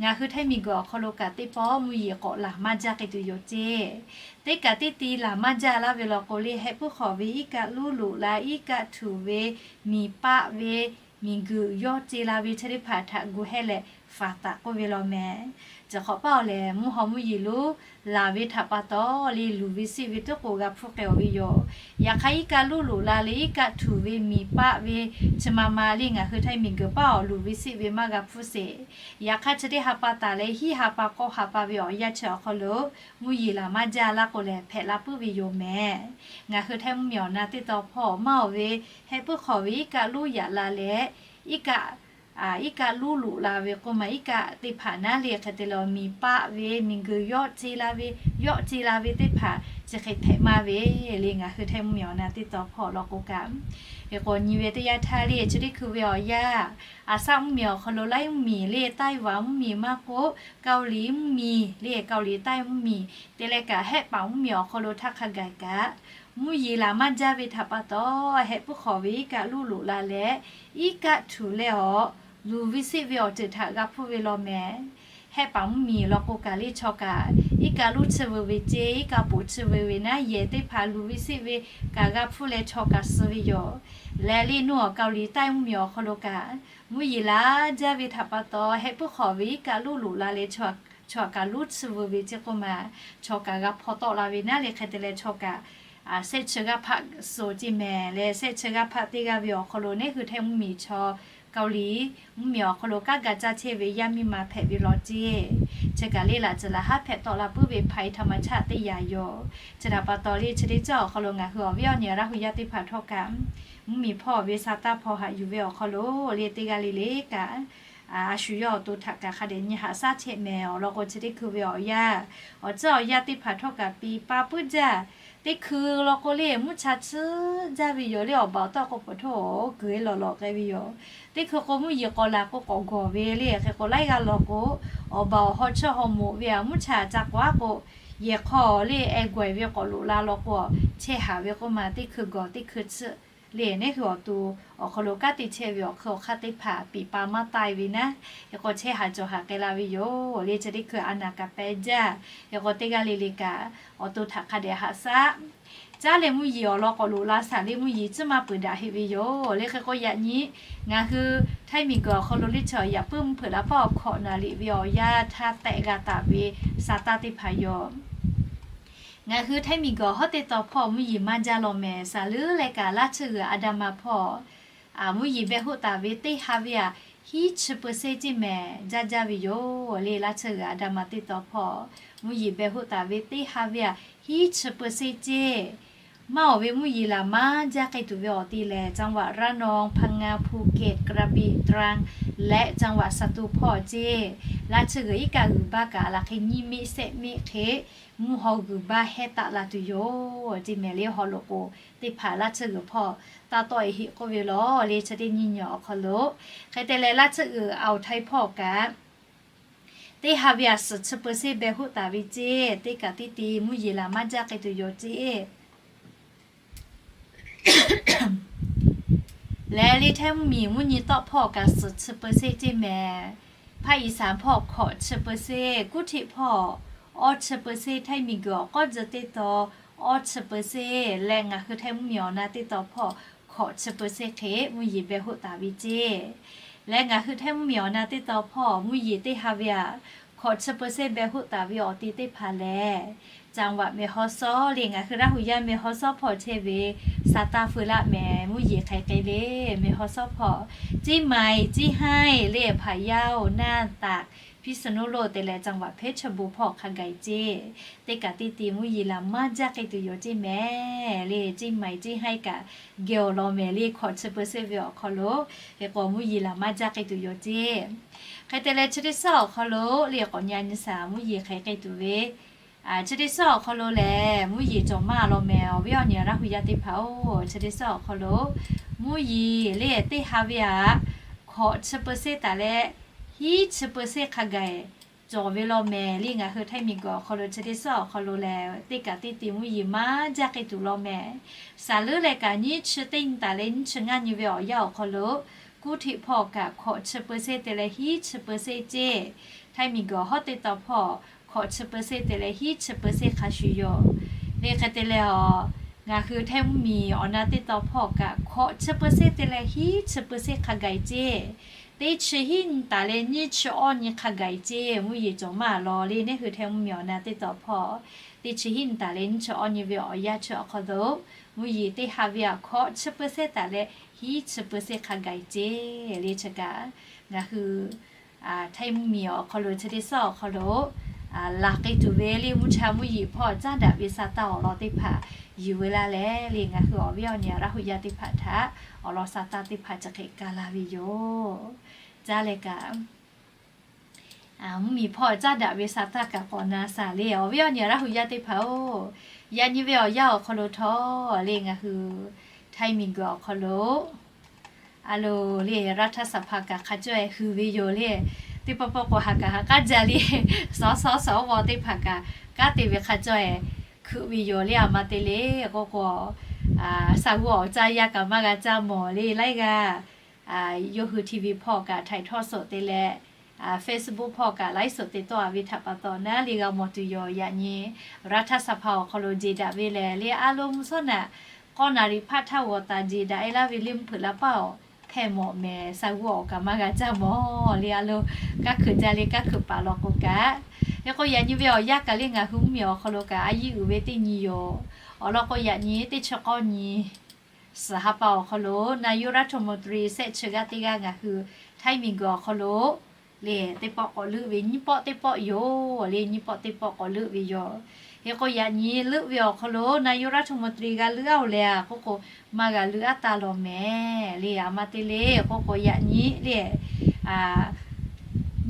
ngaˬ hui htaiˇ miˬguiˬ awˬ hk'aw lo kaꞈ teˇ pawˆ mvuhˇ yeˬ k'awꞈ laˬ maˇ jaˇ k'ai tuˬ yoˬ ceˇ. Teˇ kaꞈ teˇ ti laˬ maˇ jaˇ laˇ ve law k'o le, heh puiˉ hk'awꞈ ve iˉ kaˆ luˉ loꞈ la, iˉ kaˆ htuꞈ ve, miˬ paˆ ve, miˬguiˬ yawˇ ce la ve chi teˇ hpaˍ htaꞈ gu hehˇ leh faˍ taˍ k'oˆ ve law mehˍ. Chi hk'awꞈ paˇ awˬ lehˬ, mvuhˇ haw mvuhˇ yeˬ lonˉ laˬ ve htaꞈ pa taw le, luˬ ve siˆ ve tuˉ k'o g'a hpfuhˇ k'ai awˬ ve yoˬ. Yaꞈ hk'aˇ, iˉ kaˆ luˉ loꞈ la le, iˉ kaˆ htuꞈ ve, miˬ paˆ ve, chi ma ma le ngaˬ hui htaiˇ miˬguiˬ paˇ awˬ luˬ ve siˆ ve maˇ g'a hpfuhˇ sheˍ. Yaꞈ hk'aˇ, chi teˇ ha pa taˍ leh hiˉ ha pa k'awˇ ha pa ve awˬ yanˇ chi awˬ hk'aw lo mvuhˇ yeˬ laˬ maˇ jaˇ laˇ k'o lehˬ, hpehꞈ la puiˉ ve yoˬ mehˍ. Ngaˬ hui htaiˇ mvuhˇmiˬ awˬ na teˇ taw hpawˇ maˇ awˬ ve, heh puiˉ hk'awꞈ ve iˉ kaˆ luˉ yaꞈ la leh, iˉ kaˆ iˉ kaˆ luˉ loꞈ la ve k'oˆ ma, iˉ kaˆ teˇ hpaˍ naˉ le hk'e te leh miˬ paˆ ve, miˬguiˬ yawˇ ce la ve, yawˇ ce la ve teˇ hpaˍ chi hk'e hpehꞈ maˇ ve le. Ngaˬ hui htaiˇ mvuhˇmiˬ awˬ na teˇ taw hpawˇ law k'o kaꞈ, hk'e k'o nyi ve teˇ yanˇ htaˇ le chi teˇ hkui ve awˬ yanˇ, Aˍsaˆ mvuhˇmiˬ awˬ hk'aw lo Laˇ mvuhˇmiˬ le, Taiwan mvuhˇmiˬ maˇ k'oˆ, Kaoˇliˍ mvuhˇmiˬ le, Kaoˇliˍ taiˇ mvuhˇmiˬ te leh kaꞈ, hehˆ paˍ mvuhˇmiˬ awˬ hk'aw lo htaˇ hk'a gaˬ kaꞈ, mvuhˇ yeˬ laˬ maˇ jaˇ ve htaꞈ pa taw, heh puiˉ hk'awꞈ ve iˉ kaˆ luˉ loꞈ la leh, iˉ kaˆ htuꞈ leh awˬ, luˬ ve siˆ ve awˬ ceuˬ htaꞈ g'a hpfuhˇ ve law mehˍ. Hehˆ paˍ mvuhˇmiˬ law k'o kaꞈ le chaw kaꞈ, iˉ kaˆ luˉ chi veu ve ceˇ, iˉ kaˆ poꞈ chi veu ve naˉ yehˬ teˇ hpaˍ luˬ ve siˆ ve kaꞈ g'a hpfuhˇ leh chaw kaꞈ suh ve yoˬ. Leh le nuˇ awˬ Kaoˇliˍ taiˇ mvuhˇmiˬ awˬ hk'aw lo kaꞈ, mvuhˇ yeˬ laˬ jaˇ ve htaꞈ pa taw, heh puiˉ hk'awꞈ ve iˉ kaˆ luˉ loꞈ la leh chaw kaꞈ luˉ chi veu ve ceˇ k'oˆ ma, chaw kaꞈ g'a hpaw tawˆ la ve naˉ le hk'e te leh chaw kaꞈ, shehˆ chi g'aˇ hpaˆ suh ceˇ mehˍ leh, shehˆ chi g'aˇ hpaˆ teˇ g'aˇ ve awˬ hk'aw lo neˉ hui htaiˇ mvuhˇmiˬ chaw Kaoˇliˍ mvuhˇmiˬ awˬ hk'aw lo kanˉ ga caˇ chehˇ ve yaˇ miˇ ma hpehꞈ ve law ceˇ. Chi kaꞈ le laꞈ ceuˬ laˬ haˉ hpehꞈ tawˆ la puiˉ ve hpaˍ e htaꞈ ma chaˆ teˇ yanˇ yoˬ. Chi htaꞈ pa taw le chi teˇ ceuˬ awˬ hk'aw lo ngaˬ hui awˬ viˉ awˬ nyi Laˇ hu yaˇ teˇ hpaˍ htawˇ kaꞈ, mvuhˇmiˬ hpawˇ ve sa taˇ hpaw haꞈ yuˬ ve awˬ hk'aw lo le teˇ g'aˇ le le kaꞈ, a shu yawˇ awˬ to htaꞈ kaꞈ hk'a dehꞈ nyi haꞈ shaˉ chehˇ mehˍ. Awˬ lawn k'o chi teˇ hkui ve awˬ yanˇ, awˬ tcuhˉ awˬ yanˇ teˇ hpaˍ htawˇ kaꞈ piˍ pa puiˉ jaˇ. Teˇ hkui law k'o le mvuhˇ cha tsuhˇ jaˇ ve yoˬ le, awˬ baˬ awˬ tawˆ k'o peuˬ htawˇ oˬ kuiˬ e lawˬ lawꞈ k'ai ve yoˬ. Teˇ hkui k'o mvuhˇ yeˬ k'awꞈ laˬ k'o k'awꞈ gawˬ ve le. Hk'e k'o laiˉ g'aˇ law k'o, awˬ baˬ awˬ haw chawˇ haw moꞈ ve a mvuhˇ cha ca k'oˆ a k'o, yehˬ hk'aw le e gawˬ e ve k'awꞈ loꞈ la law k'o, chehˇ haˍ ve k'oˆ ma teˇ hkui gawˬ teˇ hkui tsuhˇ le. Neˉ hui awˬ to awˬ hk'aw lo kanˉ te chehˇ ve awˬ hk'aw hk'aˇ teˇ hpaˍ piˍ pa maˇ taiˇ ve naˉ, hk'e k'o chehˇ haˍ cawˬ haˍ k'ai la ve yoˬ le. Chi teˇ hkui a naˍ kaꞈ pehꞈ jaˇ. Hk'e k'o teˇ g'aˇ le le kaꞈ awˬ to htaꞈ hk'a dehꞈ haꞈ shaˉ caˉ leh mvuhˇ yeˬ awˬ lawn k'awꞈ loꞈ la shaˍ le mvuhˇ yeˬ tcuhˉ maˇ peuˬ daꞈ heˆ ve yoˬ le. Hk'e k'o yaꞈ nyi ngaˬ hui htaiˇ miˬguiˬ awˬ hk'aw lo le chaw yaꞈ puiˉ mvuhˇ hpeuꞈ la paˉ awˬ hkawꞈ naˍ liꞈ ve awˬ yanˇ htaˇ tehꞈ g'a taˍ ve sa taˇ teˇ hpaˍ yoˬ. Ngaˬ hui htaiˇ miˬguiˬ awˬ hawˉ teˇ taw hpawˇ mvuhˇ yeˬ maˇ jaˇ law mehˍ. Saˍ leuˉ leh kaꞈ Laˇ tsuhˇ g'uiˬ Aˍdanˍ ma hpawˇ mvuhˇ yeˬ beh hoˆ taˍ ve teˇ ha ve a hiˉ chi เปอร์เซ็นต์ ceˇ mehˍ. Jaˇ jaˇ ve yoˬ le. Laˇ tsuhˇ g'uiˬ Aˍdanˍ ma teˇ taw hpawˇ mvuhˇ yeˬ beh hoˆ taˍ ve teˇ ha ve a hiˉ chi เปอร์เซ็นต์ ceˇ. Maˇ awˬ ve mvuhˇ yeˬ laˬ maˇ jaˇ k'ai tuˬ ve awˬ ti lehˬ, จังหวัดระนอง พังงา ภูเก็ต กระบี่ ตรัง leh จังหวัดสตูล hpawˇ ceˇ. Laˇ tsuhˇ g'uiˬ iˉ kaˆ g'uiˬ baˇ kaꞈ laˬ hk'e nyiˇ meˆ shehˆ meˆ hk'e mvuhˇ haw g'uiˬ baˇ hehˉ taˆ la tuˬ yoˬ ceˇ mehˍ le. Haw loꞈ k'oˍ teˇ hpaˍ Laˇ tsuhˇ g'uiˬ hpawˇ taˇ tawˆ e heˆ k'oˆ ve law le. Chi teˇ nyiˇ nyi awˬ hk'aw lo hk'e te leh Laˇ tsuhˇ g'uiˬ Awˬ htaiˇ hpawˇ kaꞈ teˇ ha ve a suhˍ chi เปอร์เซ็นต์ beh hoˆ taˍ ve ceˇ. Teˇ kaꞈ teˇ ti mvuhˇ yeˬ laˬ maˇ jaˇ k'ai tuˬ yoˬ ceˇ. Leh le htaiˇ mvuhˇmiˬ mvuhˇ nyi tawˆ hpawˇ kaꞈ suhˍ chi เปอร์เซ็นต์ ceˇ mehˍ. Hpaˇ iˍsaˍ hpawˇ hkawꞈ chi เปอร์เซ็นต์, Kuˉhtiˆ hpawˇ awˇ chi เปอร์เซ็นต์, Htaiˇ miˬguiˬ awˬ k'awˇ tcuh teˇ taw awˇ chi เปอร์เซ็นต์ leh ngaˬ hui Htaiˇ mvuhˇmiˬ awˬ na teˇ taw hpawˇ hkawꞈ chi เปอร์เซ็นต์ hk'e mvuhˇ yeˬ beh hoˆ taˍ ve ceˇ. Leh ngaˬ hui Htaiˇ mvuhˇmiˬ awˬ na teˇ taw hpawˇ mvuhˇ yeˬ teˇ ha ve aꞈ hkawꞈ chi เปอร์เซ็นต์ beh hoˆ taˍ ve awˬ ti teˇ hpaˍ lehˬ, จังหวัดแม่ฮ่องสอน le ngaˬ hui Laˇ hu yaˇ แม่ฮ่องสอน hpawˇ chehˇ ve sa taˇ feu laˆ mehˍ. Mvuhˇ yeˬ hk'aˬ hk'e le, แม่ฮ่องสอน hpawˇ, เชียงใหม่ เชียงราย le พะเยา น่าน ตาก พิษณุโลก te leh จังหวัดเพชรบูรณ์ hpawˇ hk'a gaˬ ceˇ. Teˇ kaꞈ teˇ ti mvuhˇ yeˬ laˬ maˇ jaˇ k'ai tuˬ yoˬ ceˇ mehˍ le. เชียงใหม่ เชียงราย kaꞈ geh awˬ lawn mehˍ le, hkawꞈ chi เปอร์เซ็นต์ ve awˬ hk'aw lo. Hk'e k'o mvuhˇ yeˬ laˬ maˇ jaˇ k'ai tuˬ yoˬ ceˇ. Hk'e te leh chi teˇ suhˉ awˬ hk'aw lo le k'awꞈ nyi nyi shaˍ mvuhˇ yeˬ hk'aˬ hk'e tuˬ ve, chi teˇ suhˉ awˬ hk'aw lo lehˬ mvuhˇ yeˬ cawˬ maˇ lawn mehˍ. Awˬ viˉ awˬ nyi Laˇ hu yaˇ teˇ hpaˍ-oˬ, chi teˇ suhˉ awˬ hk'aw lo mvuhˇ yeˬ le teˇ ha ve aꞈ hkawꞈ chi เปอร์เซ็นต์ taˍ leh hiˉ chi เปอร์เซ็นต์ hk'a gaˬ cawˬ ve lawn mehˍ le. Ngaˬ hui Htaiˇ miˬguiˬ awˬ hk'aw lo chi teˇ suhˉ awˬ hk'aw lo lehˬ, teˇ kaꞈ teˇ ti mvuhˇ yeˬ maˇ jaˇ k'ai tuˬ lawn mehˍ. Saˍ leuˉ leh kaꞈ nyiˇ chi teˇ nyi taˍ leh nyiˇ chi ngaˇ nyi ve awˬ yanˇ awˬ hk'aw lo, kuˇ htiˆ hpawˇ kaꞈ hkawꞈ chi เปอร์เซ็นต์ te leh hiˉ chi เปอร์เซ็นต์ ceˇ. Htaiˇ miˬguiˬ hawˉ teˇ taw hpawˇ hkawꞈ chi เปอร์เซ็นต์ te leh hiˉ chi เปอร์เซ็นต์ hk'a shuˍ yoˬ. Le hk'e te leh a, ngaˬ hui Htaiˇ mvuhˇmiˬ awˬ na teˇ taw hpawˇ kaꞈ hkawꞈ chi เปอร์เซ็นต์ te leh hiˉ chi เปอร์เซ็นต์ hk'a gaˬ ceˇ. Teˇ chi hiˉ nyi taˍ leh nyiˇ chi awˇ nyi hk'a gaˬ ceˇ. Mvuhˇ yeˬ cawˬ maˇ lawn le, neˇ hui Htaiˇ mvuhˇmiˬ awˬ na teˇ taw hpawˇ teˇ chi hiˉ nyi taˍ leh nyiˇ chi awˇ nyi ve awˬ yanˇ chi awˬ hk'aw lo, mvuhˇ yeˬ teˇ ha ve aꞈ hkawꞈ chi เปอร์เซ็นต์ taˍ leh hiˉ chi เปอร์เซ็นต์ hk'a gaˬ ceˇ. Le chi kaꞈ ngaˬ hui Htaiˇ mvuhˇmiˬ awˬ hk'aw lo chi teˇ suhˉ awˬ hk'aw lo laˬ k'ai tuˬ ve le, mvuhˇ cha mvuhˇ yeˬ hpawˇ caˉ daꞈ ve sa taˇ awˬ lawn teˇ hpaˍ yuˬ ve laˇ leh le, ngaˬ hui awˬ viˉ awˬ nyi Laˇ hu yaˇ teˇ hpaˍ htaꞈ awˬ lawn sa taˇ teˇ hpaˍ chi hk'e ka la ve yoˬ. Caˇ leh kaꞈ mvuhˇmiˬ hpawˇ caˉ daꞈ ve sa taˇ kaꞈ k'awꞈ na shaˍ le, awˬ viˉ awˬ nyi Laˇ hu yaˇ teˇ hpaˍ-oˬ, yaꞈ nyi ve awˬ yanˇ awˬ hk'aw lo htawˇ le ngaˬ hui Htaiˇ miˬguiˬ awˬ hk'aw lo a loˬ le, รัฐสภา kaꞈ hk'a cawˇ-e hui ve yoˬ le. Teˇ pawˆ pawˆ k'o ha kaꞈ ha k'aˉ jaˇ le, สส สว teˇ hpaˍ kaꞈ kanˉ te ve hk'a cawˇ-e hkui ve yoˬ le. A ma te le k'oˆ k'o, sa g'uˇ awˬ caˇ yaˇ kaꞈ maˇ g'a caˇ mawˬ le. Laiˉ g'aˇ yawˇ hui ทีวี hpawˇ kaꞈ ถ่ายทอดสด te leh, Facebook hpawˇ kaꞈ ไลฟ์สด te tawˆ-a ve htaꞈ pa taw naˉ le g'a mawˬ tuˬ yoˬ. Yaꞈ nyi รัฐสภา awˬ hk'aw lo jeˬ daꞈ ve lehˬ le, a loˍ mvuhˇ shawˉ naꞈ k'awˇ naˍ riˍ hpaˆ htaˇ g'awˬ taˍ jeˬ daꞈ-e laˇ ve le, mvuhˇ hpeuꞈ la paˇ awˬ hpehˇ mawˬ mehˍ. Sa g'uˇ awˬ kaꞈ maˇ g'a caˇ mawˬ le, a loˍ kanˉ hkeuꞈ jaˇ le, kanˉ hkeuꞈ paˍ law k'o kaꞈ. Hk'e k'o yaꞈ nyi ve awˬ yanˇ kaꞈ le ngaˬ hui mvuhˇmiˬ awˬ hk'aw lo kaꞈ a yiˇ uiˍ ve teˇ nyi yoˬ. Awˬ lawn k'o yaꞈ nyi teˇ chi k'awˇ nyi suhˍ ha pa awˬ hk'aw lo นายกรัฐมนตรี shehˆ chi g'aˇ teˇ g'aˇ ngaˬ hui Htaiˇ miˬguiˬ awˬ hk'aw lo le teˇ pawˆ k'awꞈ leuˆ ve nyiˇ pawˆ teˇ pawˆ yoˬ le. Nyiˇ pawˆ teˇ pawˆ k'awꞈ leuˆ ve yoˬ. Hk'e k'o yaꞈ nyi leuˆ ve awˬ hk'aw lo นายกรัฐมนตรี g'a leuˆ-a-oˬ leh a k'oˆ k'o, maˇ g'a leuˆ-a taˇ law mehˍ le. A ma te le k'oˆ k'o yaꞈ nyi le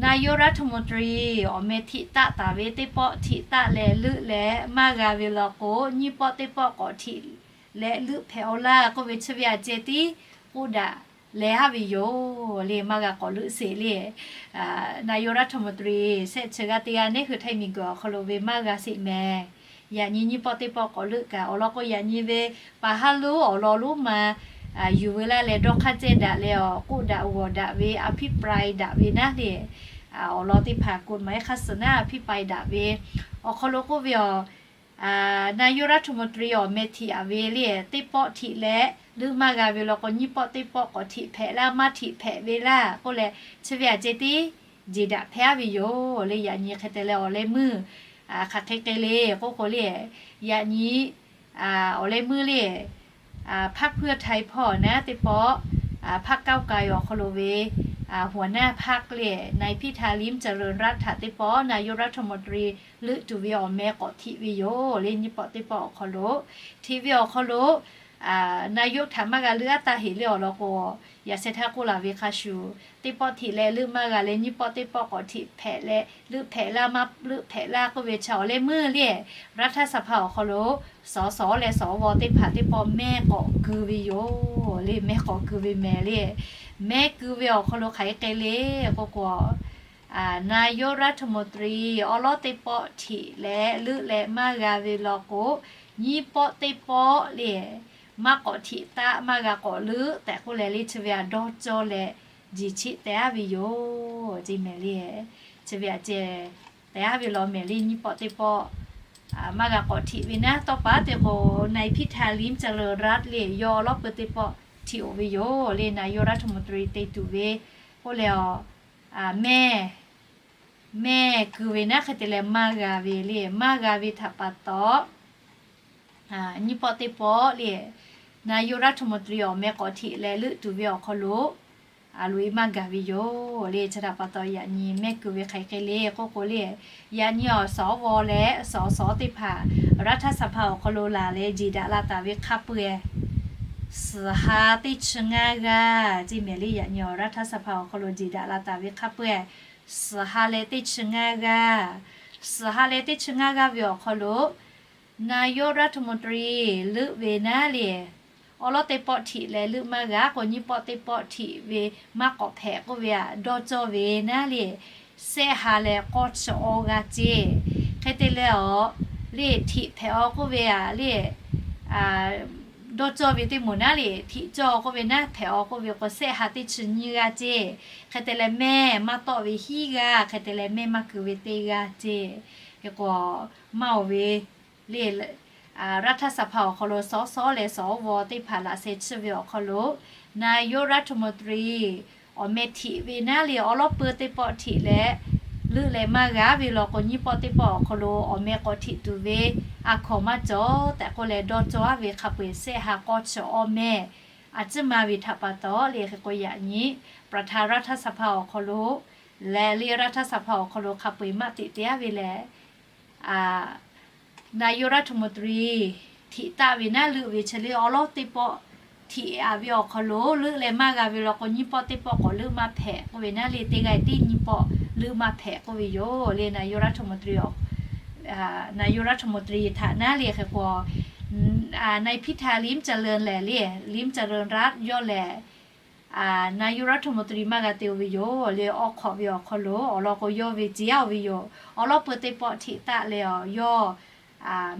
นายกรัฐมนตรี awˬ meh htiꞈ taˆ taˍ ve teˇ pawˆ htiꞈ taˆ leh leuˆ leh maˇ g'a ve law k'o, nyiˇ pawˆ teˇ pawˆ k'awꞈ htiꞈ leh leuˆ hpehꞈ-aw laˇ k'oˆ ve chi ve aꞈ ceh tiˉ k'oˆ daꞈ leh haˉ ve yoˬ le. Maˇ g'a k'awꞈ leuˆ sheˍ le. นายกรัฐมนตรี shehˆ chi g'aˇ teˇ g'aˇ neˇ hui Htaiˇ miˬguiˬ awˬ hk'aw lo ve maˇ g'a sheˍ mehˍ. Yaꞈ nyi nyiˇ pawˆ teˇ pawˆ k'awꞈ leuˆ kaꞈ awˬ lawn k'o yaꞈ nyi ve paˍ haˉ lonˉ awˬ lawn lonˉ ma yuˬ ve laˇ leh dawˇ hk'aˇ cehˇ daꞈ leh awˬ k'oˆ daꞈ g'awˬ daꞈ ve อภิปราย daꞈ ve naˉ le. Awˬ lawn teˇ hpaˍ กฎหมาย hk'a suhˍ naˉ อภิปราย daꞈ ve awˬ hk'aw lo k'oˆ ve awˬ นายกรัฐมนตรี awˬ meh htiꞈ-a ve le teˇ pawˆ htiꞈ leh leuˆ maˇ g'a ve law k'o, nyiˇ pawˆ teˇ pawˆ k'awꞈ htiꞈ hpehꞈ laˇ maˇ htiꞈ hpehꞈ ve laˇ k'oˆ leh chi ve aꞈ ceh tiˉ jeˬ daꞈ hpehˇ-a ve yoˬ le. Yaꞈ nyi hk'e te leh awˬ leh meuˇ hk'aˬ hk'e k'ai le k'oˆ k'o le, yaꞈ nyi awˬ leh meuˇ le พรรคเพื่อไทย hpawˇ naˉ teˇ pawˆ, พรรคก้าวไกล awˬ hk'aw lo ve หัวหน้าพรรค le นายพิธา ลิ้มเจริญรัตน์ htaꞈ teˇ pawˆ นายกรัฐมนตรี leuˆ tuˬ ve awˬ meh k'awꞈ htiꞈ ve yoˬ le. Nyiˇ pawˆ teˇ pawˆ awˬ hk'aw lo htiꞈ ve awˬ hk'aw lo นายก htaꞈ maˇ g'a leuˆ-a taˇ heˍ le awˬ lawn k'o, yaꞈ sheh htaˇ k'oˆ laˬ ve hk'a shuˍ, teˇ pawˆ htiꞈ leh leuˆ maˇ g'a leh nyiˇ pawˆ teˇ pawˆ k'awꞈ htiꞈ hpehꞈ leh leuˆ hpehꞈ laˇ maˇ leuˆ hpehꞈ laˇ k'oˆ ve chi awˬ leh meuˇ le รัฐสภา awˬ hk'aw lo สส leh สว teˇ hpaˍ teˇ pawˆ mehˇ k'awꞈ keu ve yoˬ le. Mehˇ k'awꞈ keu ve mehˍ le. Mehˇ keu ve awˬ hk'aw lo hk'aˬ hk'e k'ai le k'oˆ k'o, นายกรัฐมนตรี awˉ lawˉ teˇ pawˆ htiꞈ leh leuˆ leh maˇ g'a ve law k'o, nyiˇ pawˆ teˇ pawˆ le maˇ k'awꞈ htiꞈ taˆ maˇ g'a k'awꞈ leuˆ tehꞈ k'oˆ leh le chi ve aꞈ dawˇ cawˇ leh jeˬ cheˆ teh-a ve yoˬ ce mehˍ le. Chi ve aꞈ ceh tehꞈ haˉ ve law mehˍ le. Nyiˇ pawˆ teˇ pawˆ maˇ g'a k'awꞈ htiꞈ ve naˉ, tawˇ pa teˇ k'o นายพิธา ลิ้มเจริญรัตน์ le yawˇ awˉ lawˉ peuˬ teˇ pawˆ htiꞈ-oꞈ ve yoˬ le. นายกรัฐมนตรี te tuˬ ve k'oˆ leh a, mehˇ mehˇ keu ve naˉ hk'e te leh maˇ g'a ve le. Maˇ g'a ve htaꞈ pa taw, nyiˇ pawˆ teˇ pawˆ le, นายกรัฐมนตรี awˬ meh k'awꞈ htiꞈ leh leuˆ tuˬ ve awˬ hk'aw lo loꞈ-e maˇ gaˬ ve yoˬ le. Chi htaꞈ pa taw yaꞈ nyi mehˇ keu ve hk'aˬ hk'e le k'oˆ k'o le, yaꞈ nyi awˬ สว leh สส teˇ hpaˍ รัฐสภา awˬ hk'aw lo laˬ leh jeˬ daꞈ la taˍ ve hk'a peu-eˬ suhˍ ha teˇ chi ngaˇ g'aˇ ceˇ mehˍ le. Yaꞈ nyi awˬ รัฐสภา awˬ hk'aw lo jeˬ daꞈ la taˍ ve hk'a peu-eˬ suhˍ ha leh teˇ chi ngaˇ g'aˇ, suhˍ ha leh teˇ chi ngaˇ g'aˇ ve awˬ hk'aw lo นายกรัฐมนตรี leuˆ ve naˉ le, awˉ lawˉ teˇ pawˆ htiꞈ leh leuˆ maˇ g'a k'o, nyiˇ pawˆ teˇ pawˆ htiꞈ ve maˇ k'awꞈ hpehꞈ k'oˆ ve aꞈ, dawˇ cawˇ ve naˉ le, sehˆ ha leh k'awˇ chi awˇ g'aˇ ceˇ. Hk'e te leh a, le htiꞈ hpehꞈ-aw k'oˆ ve aꞈ le, dawˇ cawˇ ve teˇ moˍ naˉ le, htiꞈ cawˇ k'oˆ ve naˉ hpehꞈ-aw k'oˆ ve k'o, sehˆ ha teˇ chi nyiˇ g'aˇ ceˇ. Hk'e te leh mehˇ maˇ tawˆ ve hiˉ g'aˇ, hk'e te leh mehˇ maˇ keu ve teˇ g'aˇ ceˇ. Hk'e k'o, maˇ-oˬ ve le, รัฐสภา awˬ hk'aw lo สส leh สว teˇ hpaˍ laꞈ sheh chiˇ ve awˬ hk'aw lo นายกรัฐมนตรี awˬ meh htiꞈ ve naˉ le, awˉ lawˉ peuˬ teˇ pawˆ htiꞈ leh leuˆ leh maˇ g'a ve law k'o, nyiˇ pawˆ teˇ pawˆ awˬ hk'aw lo awˬ meh k'awꞈ htiꞈ tuˬ ve a hkawnˍ maˇ cawˬ tehꞈ k'oˆ leh, dawˇ cawˇ ve hk'a peu-eˬ sehˆ ha k'awˇ chi awˇ mehˇ a ciˉ ma ve htaꞈ pa taw le. Hk'e k'o yaꞈ nyi ประธานรัฐสภา awˬ hk'aw lo leh le, รัฐสภา awˬ hk'aw lo hk'a peu-eˬ maˇ teꞈ te-a ve lehˬ, นายกรัฐมนตรี htiꞈ taˆ ve naˉ leuˆ ve chi le, awˉ lawˉ teˇ pawˆ htiꞈ-a ve awˬ hk'aw lo leuˆ leh maˇ g'a ve law k'o, nyiˇ pawˆ teˇ pawˆ k'awꞈ leuˆ maˇ hpehꞈ k'oˆ ve naˉ le, teˇ g'aˇ tiˉ nyiˇ pawˆ leuˆ maˇ hpehꞈ k'oˆ ve yoˬ le. นายกรัฐมนตรี นายกรัฐมนตรี htaꞈ naˉ le. Hk'e k'o, นายพิธา ลิ้มเจริญ lehˬ le, ลิ้มเจริญรัตน์ yawˇ lehˬ นายกรัฐมนตรี maˇ g'a te-o ve yoˬ le. Awˬ hk'awꞈ ve awˬ hk'aw lo awˬ lawn k'o, yawˇ ve ceh-a-o ve yoˬ. Awˉ lawˉ peuˬ teˇ pawˆ htiꞈ taˆ leh a, yawˇ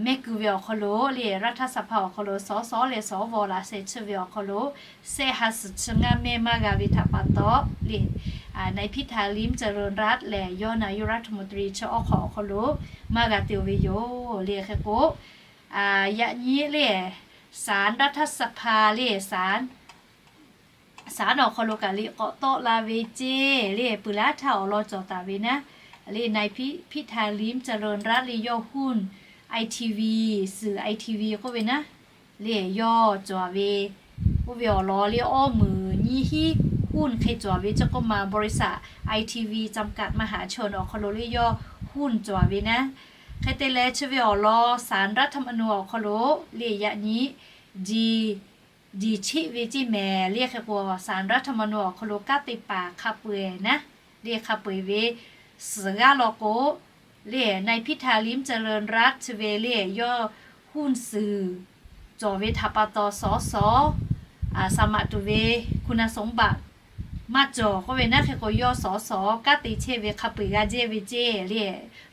mehˇ keu ve awˬ hk'aw lo le, รัฐสภา awˬ hk'aw lo สส leh สว laꞈ sheh chiˇ ve awˬ hk'aw lo sehˆ ha suhˍ chi ngaˇ mehˇ maˇ g'a ve htaꞈ pa taw le, นายพิธา ลิ้มเจริญรัตน์ lehˬ yawˇ นายกรัฐมนตรี chi awˬ hk'awꞈ awˬ hk'aw lo maˇ g'a te-o ve yoˬ le. Hk'e k'o, yaꞈ nyi le, ศาลรัฐสภา le, ศาล ศาล awˬ hk'aw lo kaꞈ liꞈ k'awꞈ tawˆ la ve ceˇ le. Peuˬ laˇ htaˇ awˬ lawn cawˬ taˍ ve naˉ le, นายพิธา ลิ้มเจริญรัตน์ le yawˇ หุ้น ไอทีวี สื่อ ไอทีวี k'oˆ ve naˉ le, yawˇ cawˬ ve, oˇ ve awˬ lawn le awˇ meunˍ nyiˇ hiˉ หุ้น hk'e cawˬ ve chi k'oˆ ma, บริษัท ไอทีวี จำกัด มหาชน awˬ hk'aw lo le yawˇ หุ้น cawˬ ve naˉ. Hk'e te leh chi ve awˬ lawn ศาลรัฐธรรมนูญ awˬ hk'aw lo le yaꞈ nyi jeˬ, jeˬ cheˆ ve ceˇ mehˍ le. Hk'e k'o, ศาลรัฐธรรมนูญ awˬ hk'aw lo kanˉ te paˍ hk'a peu-eˬ naˉ le, hk'a peu-eˬ ve suhˍ g'aˇ law k'o le, นายพิธา ลิ้มเจริญรัตน์ chi ve le yawˇ หุ้นสื่อ cawˬ ve htaꞈ pa taw สส สมัคร tuˬ ve คุณสมบัติ maˇ cawˬ k'oˆ ve naˉ. Hk'e k'o, yawˇ สส kanˉ te chehˇ ve hk'a peu-eˬ g'a jehˇ ve ceˇ le.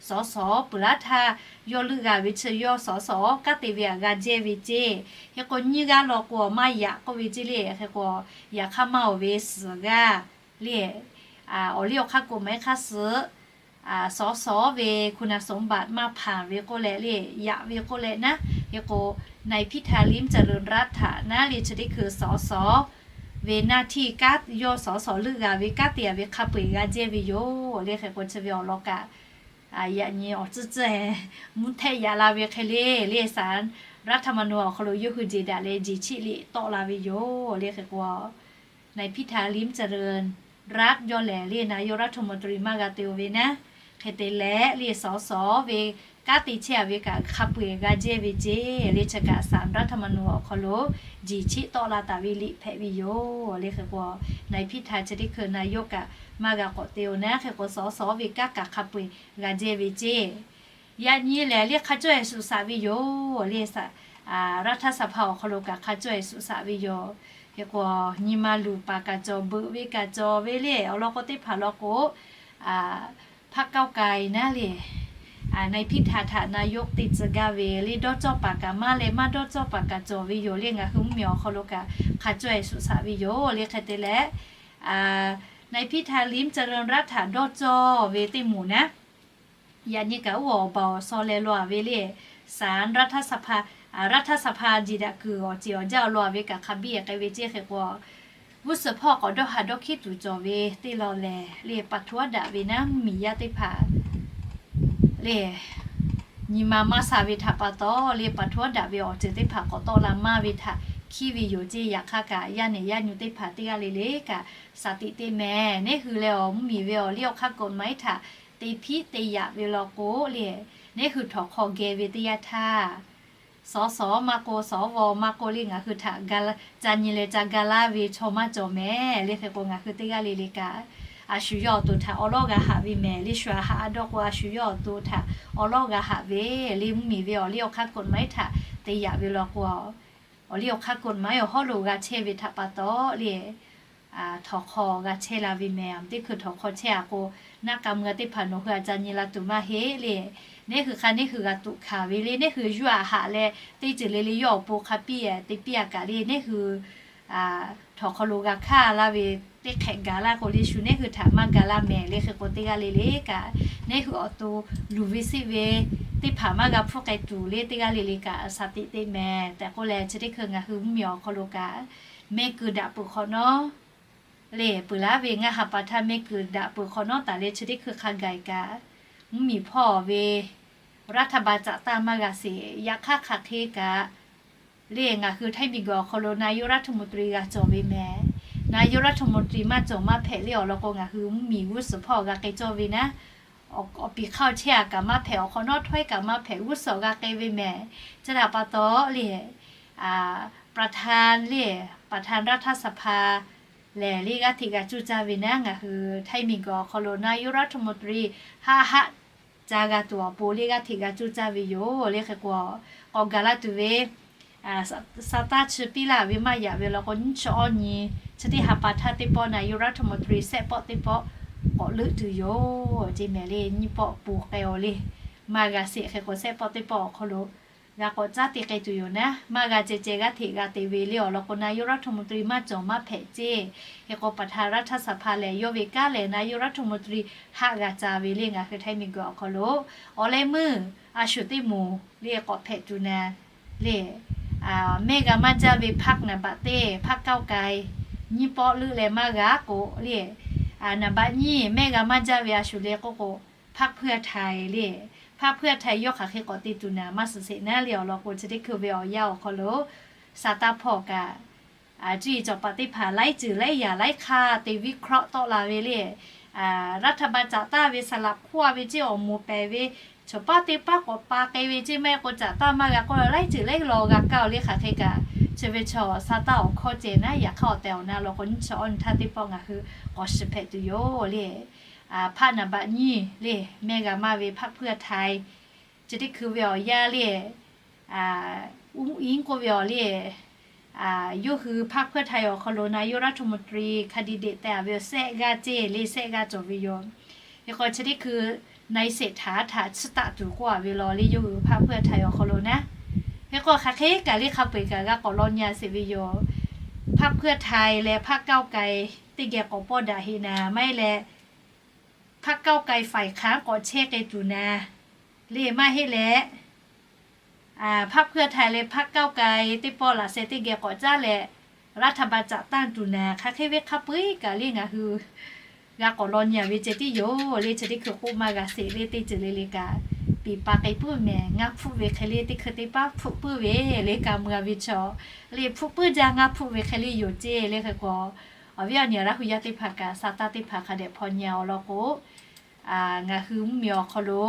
สส peuˬ laˇ htaˇ yawˇ leuˆ g'a ve chi yawˇ สส kanˉ te ve aꞈ g'a jehˇ ve ceˇ. Hk'e k'o, nyiˇ g'aˇ law k'o maˇ yaꞈ k'oˆ ve ceˇ le. Hk'e k'o, yaꞈ hk'aˇ maˇ-oˬ ve suhˍ g'aˇ le, awˬ liˇ awˬ hk'aˇ k'o maˇ heˆ hk'aˇ suh สส ve คุณสมบัติ maˇ hpanˍ ve k'oˆ leh le, yaꞈ ve k'oˆ leh naˉ. Hk'e k'o, นายพิธา ลิ้มเจริญรัตน์ htaꞈ naˉ le chi teˇ hkui สส ve หน้าที่ kanˉ, yawˇ สส leuˆ g'a ve kanˉ te-a ve hk'a peu-eˬ g'a jehˇ ve yoˬ le. Hk'e k'o, chi ve awˬ lawn kaꞈ yaꞈ nyi awˬ tcuhˇ tcuhˇ mvuhˇ htehˆ yaꞈ la ve hk'e le le, ศาลรัฐธรรมนูญ awˬ hk'aw lo yawˇ hui jeˬ daꞈ leh jeˬ cheˆ liꞈ tawˆ la ve yoˬ le. Hk'e k'o, นายพิธา ลิ้มเจริญรัตน์ yawˇ lehˬ le นายกรัฐมนตรี maˇ g'a te-o ve naˉ. Hk'e te leh le สส ve kanˉ te chehˇ-a ve kaꞈ hk'a peu-eˬ g'a jehˇ ve ceˇ le. Chi kaꞈ ศาลรัฐธรรมนูญ awˬ hk'aw lo jeˬ cheˆ tawˆ la taˍ ve liꞈ hpehꞈ ve yoˬ le. Hk'e k'o, นายพิธา chi teˇ hkui นายก kaꞈ maˇ g'a k'awꞈ te-o naˉ. Hk'e k'o, สส ve kanˉ kaꞈ hk'a peu-eˬ g'a jehˇ ve ceˇ. Yaꞈ nyi lehˬ le hk'a cawˇ-e suhˍ shaꞈ ve yoˬ le. รัฐสภา awˬ hk'aw lo kaꞈ hk'a cawˇ-e suhˍ shaꞈ ve yoˬ. Hk'e k'o, nyi ma luˬ paˍ kaꞈ cawˬ, beuꞈ ve kaꞈ cawˬ ve le. Awˬ lawn k'o teˇ hpaˍ law k'o, พรรคก้าวไกล naˉ le, นายพิธา htaꞈ นายก te tcuh gaˇ ve le, dawˇ cawˇ paˍ kaꞈ maˇ leh maˇ dawˇ cawˇ paˍ kaꞈ cawˬ ve yoˬ le. Ngaˬ hui mvuhˇmiˬ awˬ hk'aw lo kaꞈ hk'a cawˇ-e suhˍ shaꞈ ve yoˬ le. Hk'e te leh, นายพิธา ลิ้มเจริญรัตน์ htaꞈ dawˇ cawˇ ve teˇ moˍ naˉ Yaꞈ nyi kaꞈ uˉ awˬ baˬ awˬ shaw leh law-a ve le, สารรัฐสภา รัฐสภา jiˬ daꞈ kuiˬ awˬ ceˬ awˬ jaˇ awˬ law-a ve kaꞈ hk'a biˇ k'ai ve ceˇ hk'e k'o, g'uˇ suhˍ hpawˇ k'awꞈ dawˇ haˍ dawˇ hkiˉ tuˬ cawˬ ve teˇ law lehˬ le, pa htoꞈ aˉ daꞈ ve naˉ mvuhˇmiˬ yaˇ teˇ hpaˍ le, nyi ma maˇ sha ve htaꞈ pa taw le, pa htoꞈ aˉ daꞈ ve awˬ ceuˬ teˇ hpaˍ k'awꞈ tawˆ la maˇ ve htaꞈ hkiˉ ve yoˬ ceˇ. Yaꞈ hk'aˇ kaꞈ yaˇ nehˬ yaˇ nyu teˇ hpaˍ teˇ g'aˇ le le kaꞈ สติ teˇ meh, neˉ hui leh awˬ mvuhˇmiˬ ve awˬ liˇ awˬ hk'aˇ กฎหมาย htaꞈ te hpiˉ te yaꞈ ve law k'o le, neˉ hui htawnˍ hk'aw geh ve teˇ yanˇ htaˇ สส maˇ k'o สว maˇ k'o le ngaˬ hui htaꞈ ca nyi leh ca ga laˇ ve chaw maˇ cawˬ meh le. Hk'e k'o ngaˬ hui teˇ g'aˇ le le kaꞈ a shu yawˇ awˬ to htaꞈ awˬ lawˉ g'a haꞈ ve meh le, shu a haꞈ a dawˇ k'o a shu yawˇ awˬ to htaꞈ awˬ lawˉ g'a haꞈ ve le, mvuhˇmiˬ ve awˬ liˇ awˬ hk'aˇ กฎหมาย htaꞈ te yaꞈ ve law k'o, awˬ liˇ awˬ hk'aˇ กฎหมาย awˬ hawˉ lo g'a chehˇ ve htaꞈ pa taw le, htawnˍ hk'aw g'a chehˇ la ve meh. Teˇ hkui htawnˍ hk'aw chehˇ-a k'o, naˆ k'a mui-a teˇ hpaˍ nawˬ hui a ca nyi la tuˬ maˇ heˆ le. Neˉ hui hk'a neˉ hui g'a tuꞈ hkanˍ ve le, neˉ hui yuˇ a haꞈ leh teˇ ceuˬ le le yawˇ awˬ pon hk'a piˇ-e te piˇ-a kaꞈ le, neˉ hui htawnˍ hk'aw lo g'a hkanˇ laˇ ve teˇ hk'ehꞈ gaˬ laˇ k'o le, shu neˉ hui htaꞈ maˇ ga laˇ meh le. Hk'e k'o teˇ g'aˇ le le kaꞈ neˉ hui awˬ to luˬ ve seˆ ve teˇ hpaˍ maˇ g'a hpfuhˇ k'ai tuˬ le, teˇ g'aˇ le le kaꞈ สติ teˇ meh tehꞈ k'oˆ leh, chi teˇ hkui ngaˬ hui mvuhˇmiˬ awˬ hk'aw lo kaꞈ meh kuiˬ daꞈ peuˬ hk'awꞈ nawˉ le, peuˬ laˇ ve ngaˇ ha pa htaˇ meh kuiˬ daꞈ peuˬ hk'awꞈ nawˉ taˍ leh, chi teˇ hkui hk'a gaˬ kaꞈ mvuhˇmiˬ hpawˇ ve รัฐบาล caꞈ tanˇ maˇ g'a sheˍ. Yaꞈ hk'aˇ hk'aˬ hk'e kaꞈ le ngaˬ hui Htaiˇ miˬguiˬ awˬ hk'aw lo นายกรัฐมนตรี g'a cawˬ ve meh. นายกรัฐมนตรี maˇ cawˬ maˇ hpehꞈ le awˬ lawn k'o, ngaˬ hui mvuhˇmiˬ g'uˇ suhˍ hpawˇ g'a k'ai cawˇ ve naˉ, awˬ piˍ hk'aˇ chehˇ-a kaꞈ maˇ hpehꞈ, awˬ hk'awꞈ nawˉ htawˇ-e kaꞈ maˇ hpehꞈ, g'uˇ suhˍ g'a k'ai ve meh. Chi htaꞈ pa taw le, a, ประธาน le, ประธานรัฐสภา lehˬ le g'aˇ hteꞈ g'a cuˇ caˇ ve naˉ, ngaˬ hui Htaiˇ miˬguiˬ awˬ hk'aw lo นายกรัฐมนตรี haˆ haˆ ca g'a tuˬ awˬ pon le g'aˇ hteꞈ g'a cuˇ caˇ ve yoˬ le. Hk'e k'o, k'awꞈ gaˬ la tuˬ ve, sa taˇ chi piˇ laˇ ve maˇ yaꞈ ve law k'o, nyiˇ chi awˇ nyi chi teˇ ha pa htaˇ teˇ pawˆ นายกรัฐมนตรี sehˆ pawˆ teˇ pawˆ k'awꞈ leuˆ tuˬ yoˬ ceˇ meh le. Nyiˇ pawˆ pon k'ai-o le, maˇ g'a sheˍ. Hk'e k'o sehˆ pawˆ teˇ pawˆ awˬ hk'aw lo g'a k'awꞈ caˉ te k'ai tuˬ yoˬ naˉ. Maˇ g'a ceh ceh g'aˇ hteꞈ g'a te ve le awˬ lawn k'o, นายกรัฐมนตรี maˇ cawˬ maˇ hpehꞈ ceˇ. Hk'e k'o ประธานรัฐสภา lehˬ yawˇ ve kanˉ lehˬ นายกรัฐมนตรี haˆ g'a ca ve le ngaˬ hui Htaiˇ miˬguiˬ awˬ hk'aw lo. Awˬ leh meuˇ a shu teˇ moˍ le k'awꞈ hpehꞈ tuˬ naˉ le, mehˆ g'a maˇ jaˇ ve พรรค naˍ baꞈ teˇ พรรคก้าวไกล nyiˇ pawˆ leuˆ leh maˇ g'a k'o le, naˍ baꞈ nyiˇ mehˆ g'a maˇ jaˇ ve a shu le k'oˆ k'o, พรรคเพื่อไทย le, พรรคเพื่อไทย yawˇ hk'aˬ hk'e k'awꞈ te tuˬ naˉ maˇ suhˍ sheˍ naˉ le awˬ lawn k'o, chi teˇ hkui ve awˬ yanˇ awˬ hk'aw lo sa taˇ hpawˇ kaꞈ, cuˇ yiˍ cawˬ paˍ teˇ hpaˍ laiˉ ceuˬ laiˉ yaꞈ laiˉ hk'aˇ te วิเคราะห์ tawˆ la ve le, รัฐบาล caꞈ tanˇ ve saˍ laꞈ hk'oˆ-a ve ceˇ awˬ moˍ pehˍ ve, chaw paˇ teˇ paˉ k'awꞈ pa k'ai ve ceˇ maˇ heˆ k'o caꞈ tanˇ maˇ g'a k'oˆ laiˉ ceuˬ laiˉ law g'a kaˇ-o le. Hk'aˬ hk'e kaꞈ chi ve chaw sa taˇ awˬ hkawˇ ceh naˉ, yaꞈ hk'aˇ awˬ tehˬ awˬ na law k'o, nyiˇ chi awˇ nyi htaˇ teˇ pawˆ ngaˬ hui k'awꞈ shiˍ hpehꞈ tuˬ yoˬ le. พรรค naˍ baꞈ nyiˇ le mehˆ g'a maˇ ve พรรคเพื่อไทย chi teˇ hkui ve awˬ yanˇ le, uˉ iˉ k'oˆ ve awˬ le, yawˇ hui พรรคเพื่อไทย awˬ hk'aw lo นายกรัฐมนตรี candidate tehꞈ-a ve awˬ sehˆ g'aˇ ceˇ le, sehˆ g'aˇ cawˬ ve yoˬ. Hk'e k'o chi teˇ hkui นายเศรษฐา htaꞈ chiˇ taˆ tuˬ k'oˆ-a ve law le yawˇ hui พรรคเพื่อไทย awˬ hk'aw lo naˉ. Hk'e k'o hk'aˬ hk'e kaꞈ le hk'a peu-eˬ kaꞈ g'a k'awꞈ law nyi-a sheˍ ve yoˬ. พรรคเพื่อไทย leh พรรคก้าวไกล teˇ geh k'awꞈ pawˇ daꞈ heˆ naˉ, maˇ heˆ leh พรรคก้าวไกล ฝ่ายค้าน k'awꞈ chehˇ k'ai tuˬ naˉ le, maˇ heˆ leh พรรคเพื่อไทย leh พรรคก้าวไกล teˇ pawˆ laꞈ sheh teˇ geh k'awꞈ caˉ leh รัฐบาล caꞈ tanˇ tuˬ naˉ. Hk'aˬ hk'e ve hk'a peu-eˬ kaꞈ le ngaˬ hui g'a k'awꞈ law nyi-a ve ceh tiˉ yoˬ le. Chi teˇ hkui k'oˆ maˇ g'a sheˍ le, teˇ ceuˬ le le kaꞈ piˍ pa k'ai puiˉ meh. Ngaˇ hpfuhˆ ve hk'e le teˇ hkui teˇ paˉ hpfuhˆ puiˉ ve le, ka mui-a ve chaw le hpfuhˆ puiˉ jaˇ, ngaˇ hpfuhˆ ve hk'e le yoˬ ceˇ le. Hk'e k'o awˬ viˉ awˬ nyi Laˇ hu yaˇ teˇ hpaˍ kaꞈ sa taˇ teˇ hpaˍ hk'a dehꞈ hpaw nyi-a awˬ lawn k'o, ngaˬ hui mvuhˇmiˬ awˬ hk'aw lo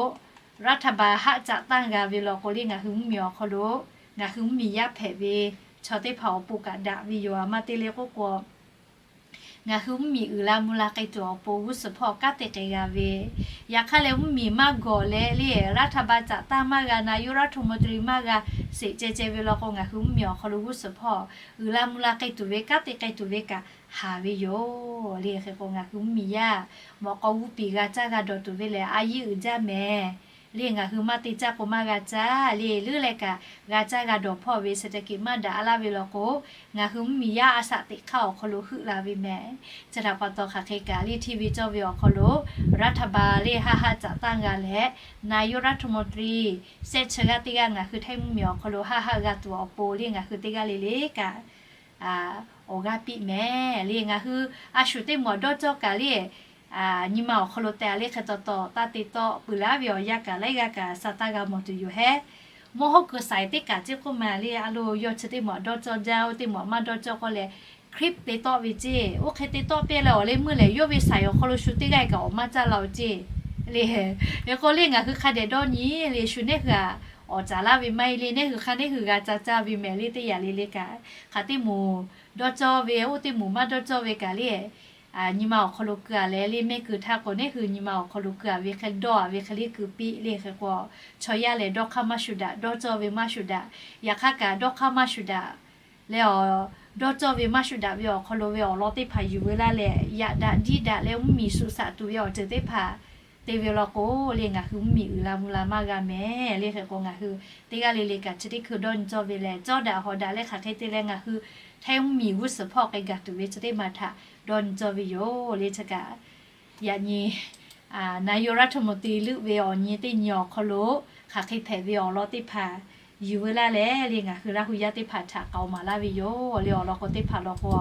รัฐบาล haˆ caꞈ tanˇ g'a ve law k'o le, ngaˬ hui mvuhˇmiˬ awˬ hk'aw lo ngaˬ hui mvuhˇmiˬ yaˇ hpehꞈ ve chaw teˇ hpaˍ awˬ pon kaꞈ daꞈ ve yoˬ. A maˇ te le k'oˆ k'o, ngaˬ hui mvuhˇmiˬ uiˍ la mvuh la k'ai tuˬ awˬ pon g'uˇ suhˍ hpawˇ kanˉ te k'ai g'a ve, yaꞈ hk'aˇ leh mvuhˇmiˬ maˇ gawˬ leh le รัฐบาล caꞈ tanˇ maˇ g'a, นายกรัฐมนตรี maˇ g'a sheˍ ceh ceh ve law k'o, ngaˬ hui mvuhˇmiˬ awˬ hk'aw lo g'uˇ suhˍ hpawˇ uiˍ la mvuh la k'ai tuˬ ve kanˉ te k'ai tuˬ ve kaꞈ haˍ ve yoˬ le. Hk'e k'o ngaˬ hui mvuhˇmiˬ yaˇ mawꞈ k'aw g'uˇ piˍ g'a caˇ g'a dawˬ tuˬ ve lehˬ, a yiˇ uiˍ jaˇ meh le ngaˬ hui maˇ te caˇ k'o maˇ g'a caˇ le. Leuˉ leh kaꞈ g'a caˇ g'a dawˬ hpawˇ ve เศรษฐกิจ maˇ daꞈ laˇ ve law k'o, ngaˬ hui mvuhˇmiˬ yaˇ a shaꞈ teꞈ hk'aˇ awˬ hk'aw lo heuˆ la ve mehˍ. Chi htaꞈ pa taw hk'aˬ hk'e kaꞈ le hteˇ ve cawˇ ve awˬ hk'aw lo รัฐบาล le haˆ haˆ caꞈ tanˇ g'a leh, นายกรัฐมนตรี shehˆ chi g'aˇ teˇ g'aˇ ngaˬ hui htaiˇ mvuhˇmiˬ awˬ hk'aw lo haˆ haˆ g'a tuˬ awˬ pon le ngaˬ hui teˇ g'aˇ le le kaꞈ awˬ g'aˇ piˇ mehˍ le. Ngaˬ hui a shu teˇ moˍ dawˇ cawˇ kaꞈ le, nyi ma awˬ hk'aw lo te a le hk'e taw taw taˇ te tawˆ peuˬ laˇ ve awˬ yanˇ kaꞈ laiˉ g'aˇ kaꞈ sa taˇ g'a mawˬ tuˬ yoˬ hehˉ. Mawˇ hawˉ kuiˬ saiˍ teˇ kaꞈ ceˇ k'oˆ ma le, a lo yawˇ chi teˇ moˍ dawˇ cawˇ jaˇ, oˇ teˇ moˍ maˇ dawˇ cawˇ k'oˆ leh, clip te tawˆ ve ceˇ. Oˇ hk'e te tawˆ piˇ leh awˬ leh meuˇ lehˬ, yawˇ ve saiˍ awˬ hk'aw lo shu teˇ g'aˇ kaꞈ awˬ maˇ caˇ la-o ceˇ le. Hk'e k'o le ngaˬ hui hk'a dehꞈ dawˇ nyi le, shu nehˉ hui aꞈ awˬ caˍ laˇ ve maˇ heˆ le, nehˉ hui hk'a nehˉ hui g'a ca caˇ ve mehˍ le. Teˇ yanˇ le le kaꞈ hk'aˬ teˇ moˍ dawˇ cawˇ ve, oˇ teˇ moˍ maˇ dawˇ cawˇ ve kaꞈ le, nyi ma awˬ hk'aw lo keu a leh le, mehˆ keu htaˇ k'o nehˉ hui nyi ma awˬ hk'aw lo keu a ve hk'e dawˇ a ve hk'e le keu piˇ le. Hk'e k'o chaw yaˇ lehˬ dawˇ hk'aˇ maˇ shu daꞈ, dawˇ cawˇ ve maˇ shu daꞈ. Yaꞈ hk'aˇ kaꞈ dawˇ hk'aˇ maˇ shu daꞈ leh awˬ dawˇ cawˇ ve maˇ shu daꞈ ve awˬ hk'aw lo ve awˬ lawn teˇ hpaˍ yuˬ veu laˇ leh, yaꞈ daꞈ diˇ daꞈ leh mvuhˇmiˬ suh shaꞈ tuˬ ve awˬ ceuˬ teˇ hpaˍ te ve law k'o le, ngaˬ hui mvuhˇmiˬ uiˍ la mvuh la maˇ g'a mehˍ le. Hk'e k'o ngaˬ hui teˇ g'aˇ le le kaꞈ chi teˇ hkui dawˇ nyi cawˇ ve lehˬ, cawˇ daꞈ hawˍ daꞈ leh hk'aˬ hk'e te leh ngaˬ hui htaiˇ mvuhˇmiˬ g'uˇ suhˍ hpawˇ k'ai gaˬ tuˬ ve chi teˇ maˬ htaꞈ dawˇ nyi cawˇ ve yoˬ le. Chi kaꞈ yaꞈ nyi นายกรัฐมนตรี leuˆ ve awˬ nyi teˇ nyi awˬ hk'aw lo hk'aˬ hk'e hpehꞈ ve awˬ lawn teˇ hpaˍ yuˬ veu laˇ leh le, ngaˬ hui Laˇ hu yaˇ teˇ hpaˍ htaꞈ k'aoˍ maˍ laˇ ve yoˬ le. Awˬ lawn k'o teˇ hpaˍ law k'o,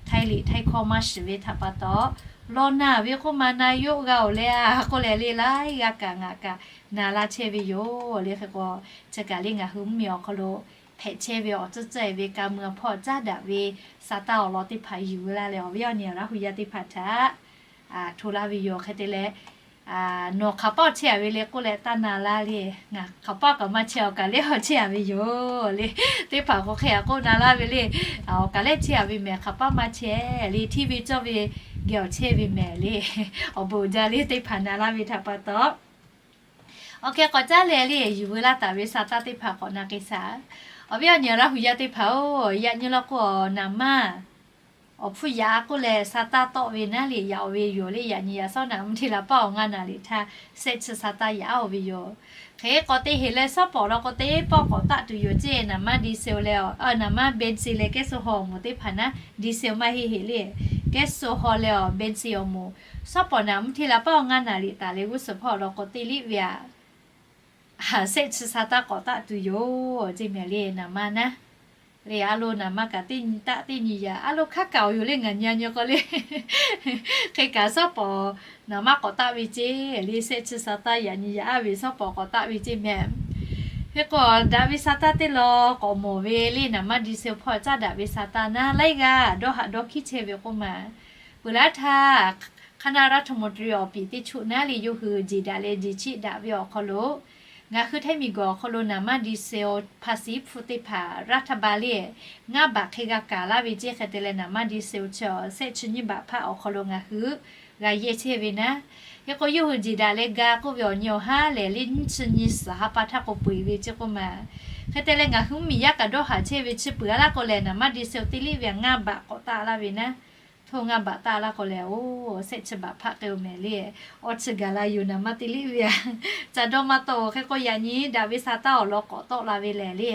htaiˇ liꞈ htaiˇ hkawˇ maˇ shiˍ ve htaꞈ pa taw, law naˬ ve k'oˆ ma na yoˆ g'a-oˬ le a k'oˆ leh le, laiˉ g'aˇ kaꞈ ngaˬ kaꞈ na laˇ chehˇ ve yoˬ le. Hk'e k'o chi kaꞈ le ngaˬ hui mvuhˇmiˬ awˬ hk'aw lo hpehꞈ chehˇ ve awˬ tcuhˇ ceh ve ka mui hpawˇ caˇ daꞈ ve sa taˇ awˬ lawn teˇ hpaˍ yuˬ veu laˇ leh, awˬ viˉ awˬ nyi Laˇ hu yaˇ teˇ hpaˍ htaꞈ hto laˇ ve yoˬ. Hk'e te leh nawˬ hk'aˬ paˆ chehˇ a ve le k'oˆ leh taˇ na laˇ le. Ngaˬ hk'aˬ paˆ kaꞈ maˇ chehˇ, awˬ kaˍ lehˉ awˬ chehˇ a ve yoˬ le. Teˇ hpaˍ k'o hk'e a k'oˆ na laˇ ve le, awˬ kaˍ lehˉ chehˇ a ve mehˍ, hk'aˬ paˆ maˇ chehˇ le. Hteˇ ve cawˇ ve geh awˬ chehˇ ve mehˍ le. Awˬ bon uiˍ jaˇ le teˇ hpaˍ na laˇ ve htaꞈ pa taw. Awˬ hk'e k'awꞈ caˉ leh le yuˬ veu laˇ taˍ ve sa taˇ teˇ hpaˍ k'awꞈ na k'ai shaˍ. Awˬ viˉ awˬ nyi Laˇ hu yaˇ teˇ hpaˍ-oˬ, yaꞈ nyi law k'o naˍ manˇ awˬ hpfuhˇ yaꞈ k'oˆ leh sa taˇ tawˆ ve naˉ le yaꞈ-oˬ ve yoˬ le. Yaꞈ nyi yaꞈ sawˉ naˍ mvuhˇ hteˇ la paˆ awˬ ngaˇ naˍ liꞈ htaˇ shehˆ chi sa taˇ yaꞈ-oˬ ve yoˬ. Hk'e k'awꞈ te heˍ leh sawˉ pawˍ law k'o teˇ pawˆ k'awꞈ taˆ tuˬ yoˬ ceˇ. Naˍ manˇ ดีเซล leh, naˍ manˇ เบนซิน leh แก๊สโซฮอล์ awˬ moˍ teˇ hpaˍ naˉ, ดีเซล maˇ heˆ heˆ le, แก๊สโซฮอล์ leh awˬ เบนซิน awˬ moˍ, sawˉ pawˍ naˍ mvuhˇ hteˇ la paˆ awˬ ngaˇ naˍ liꞈ taˍ leh g'uˇ suhˍ hpawˇ law k'o teˇ liˆ ve aꞈ shehˆ chi sa taˇ k'awꞈ taˆ tuˬ yoˬ ceˇ mehˍ le. Naˍ manˇ naˉ le, a lo naˍ manˇ kaꞈ teˇ nyi taˆ teˇ nyi yaꞈ, a lo hk'aˉ kaꞈ awˬ yoˬ le. Ngaˬ nyi a nyi k'o le, hk'e kaꞈ sawˉ pawˍ naˍ manˇ k'awꞈ taˆ ve ceˇ le. Shehˆ chi sa taˇ yaꞈ nyi yaꞈ aˉ ve sawˉ pawˍ k'awꞈ taˆ ve ceˇ mehˍ. Hk'e k'o daꞈ ve sa taˇ teˇ law k'awꞈ mawˬ ve le, naˍ manˇ ดีเซล hpawˇ caˇ daꞈ ve sa taˇ naˉ laiˉ g'aˇ dawˇ haꞈ dawˇ hkiˉ chehˇ ve k'oˆ ma. Peuˬ laˇ htaˇ คณะรัฐมนตรี awˬ piˍ teˇ choˆ naˉ le yawˇ hui jeˬ daꞈ leh jeˬ chiˆ daꞈ ve awˬ hk'aw lo ngaˬ hui htaiˇ miˬguiˬ awˬ hk'aw lo naˍ manˇ ดีเซล ภาษี hpu teˇ hpaˍ รัฐบาล le ngaˇ baꞈ hk'e g'a kaˍ laˇ ve ceˇ. Hk'e te leh naˍ manˇ ดีเซล chi shehˆ chi nyiˇ baꞈ hpaˆ awˬ hk'aw lo ngaˬ hui g'a yehˇ chehˇ ve naˉ. Hk'e k'o yawˇ hui jeˬ daꞈ leh ga k'oˆ ve awˬ nyi awˬ haˉ lehˬ le nyiˇ chi nyi suhˍ ha pa htaˇ k'o peu eˬ ve ceˇ k'oˆ ma. Hk'e te leh ngaˬ hui mvuhˇmiˬ yaˇ kaꞈ dawˇ haꞈ chehˇ ve chi peuˬ a laˇ k'o lehˬ, naˍ manˇ ดีเซล teˇ liˆ ve aꞈ ngaˇ baꞈ k'awꞈ taˆ laˇ ve naˉ. Htoˇ ngaˇ baꞈ taˆ laˇ k'o lehˬ, oˬ, shehˆ chi baꞈ hpaˆ k'ai-o mehˍ le. Awˇ chi gaˬ la yoˬ naˍ manˇ teˇ liˆ ve aꞈ. Ca dawˇ maˇ tawˆ-oˬ. Hk'e k'o yaꞈ nyi daꞈ ve sa taˇ awˬ lawn k'awꞈ tawˆ la ve lehˬ le,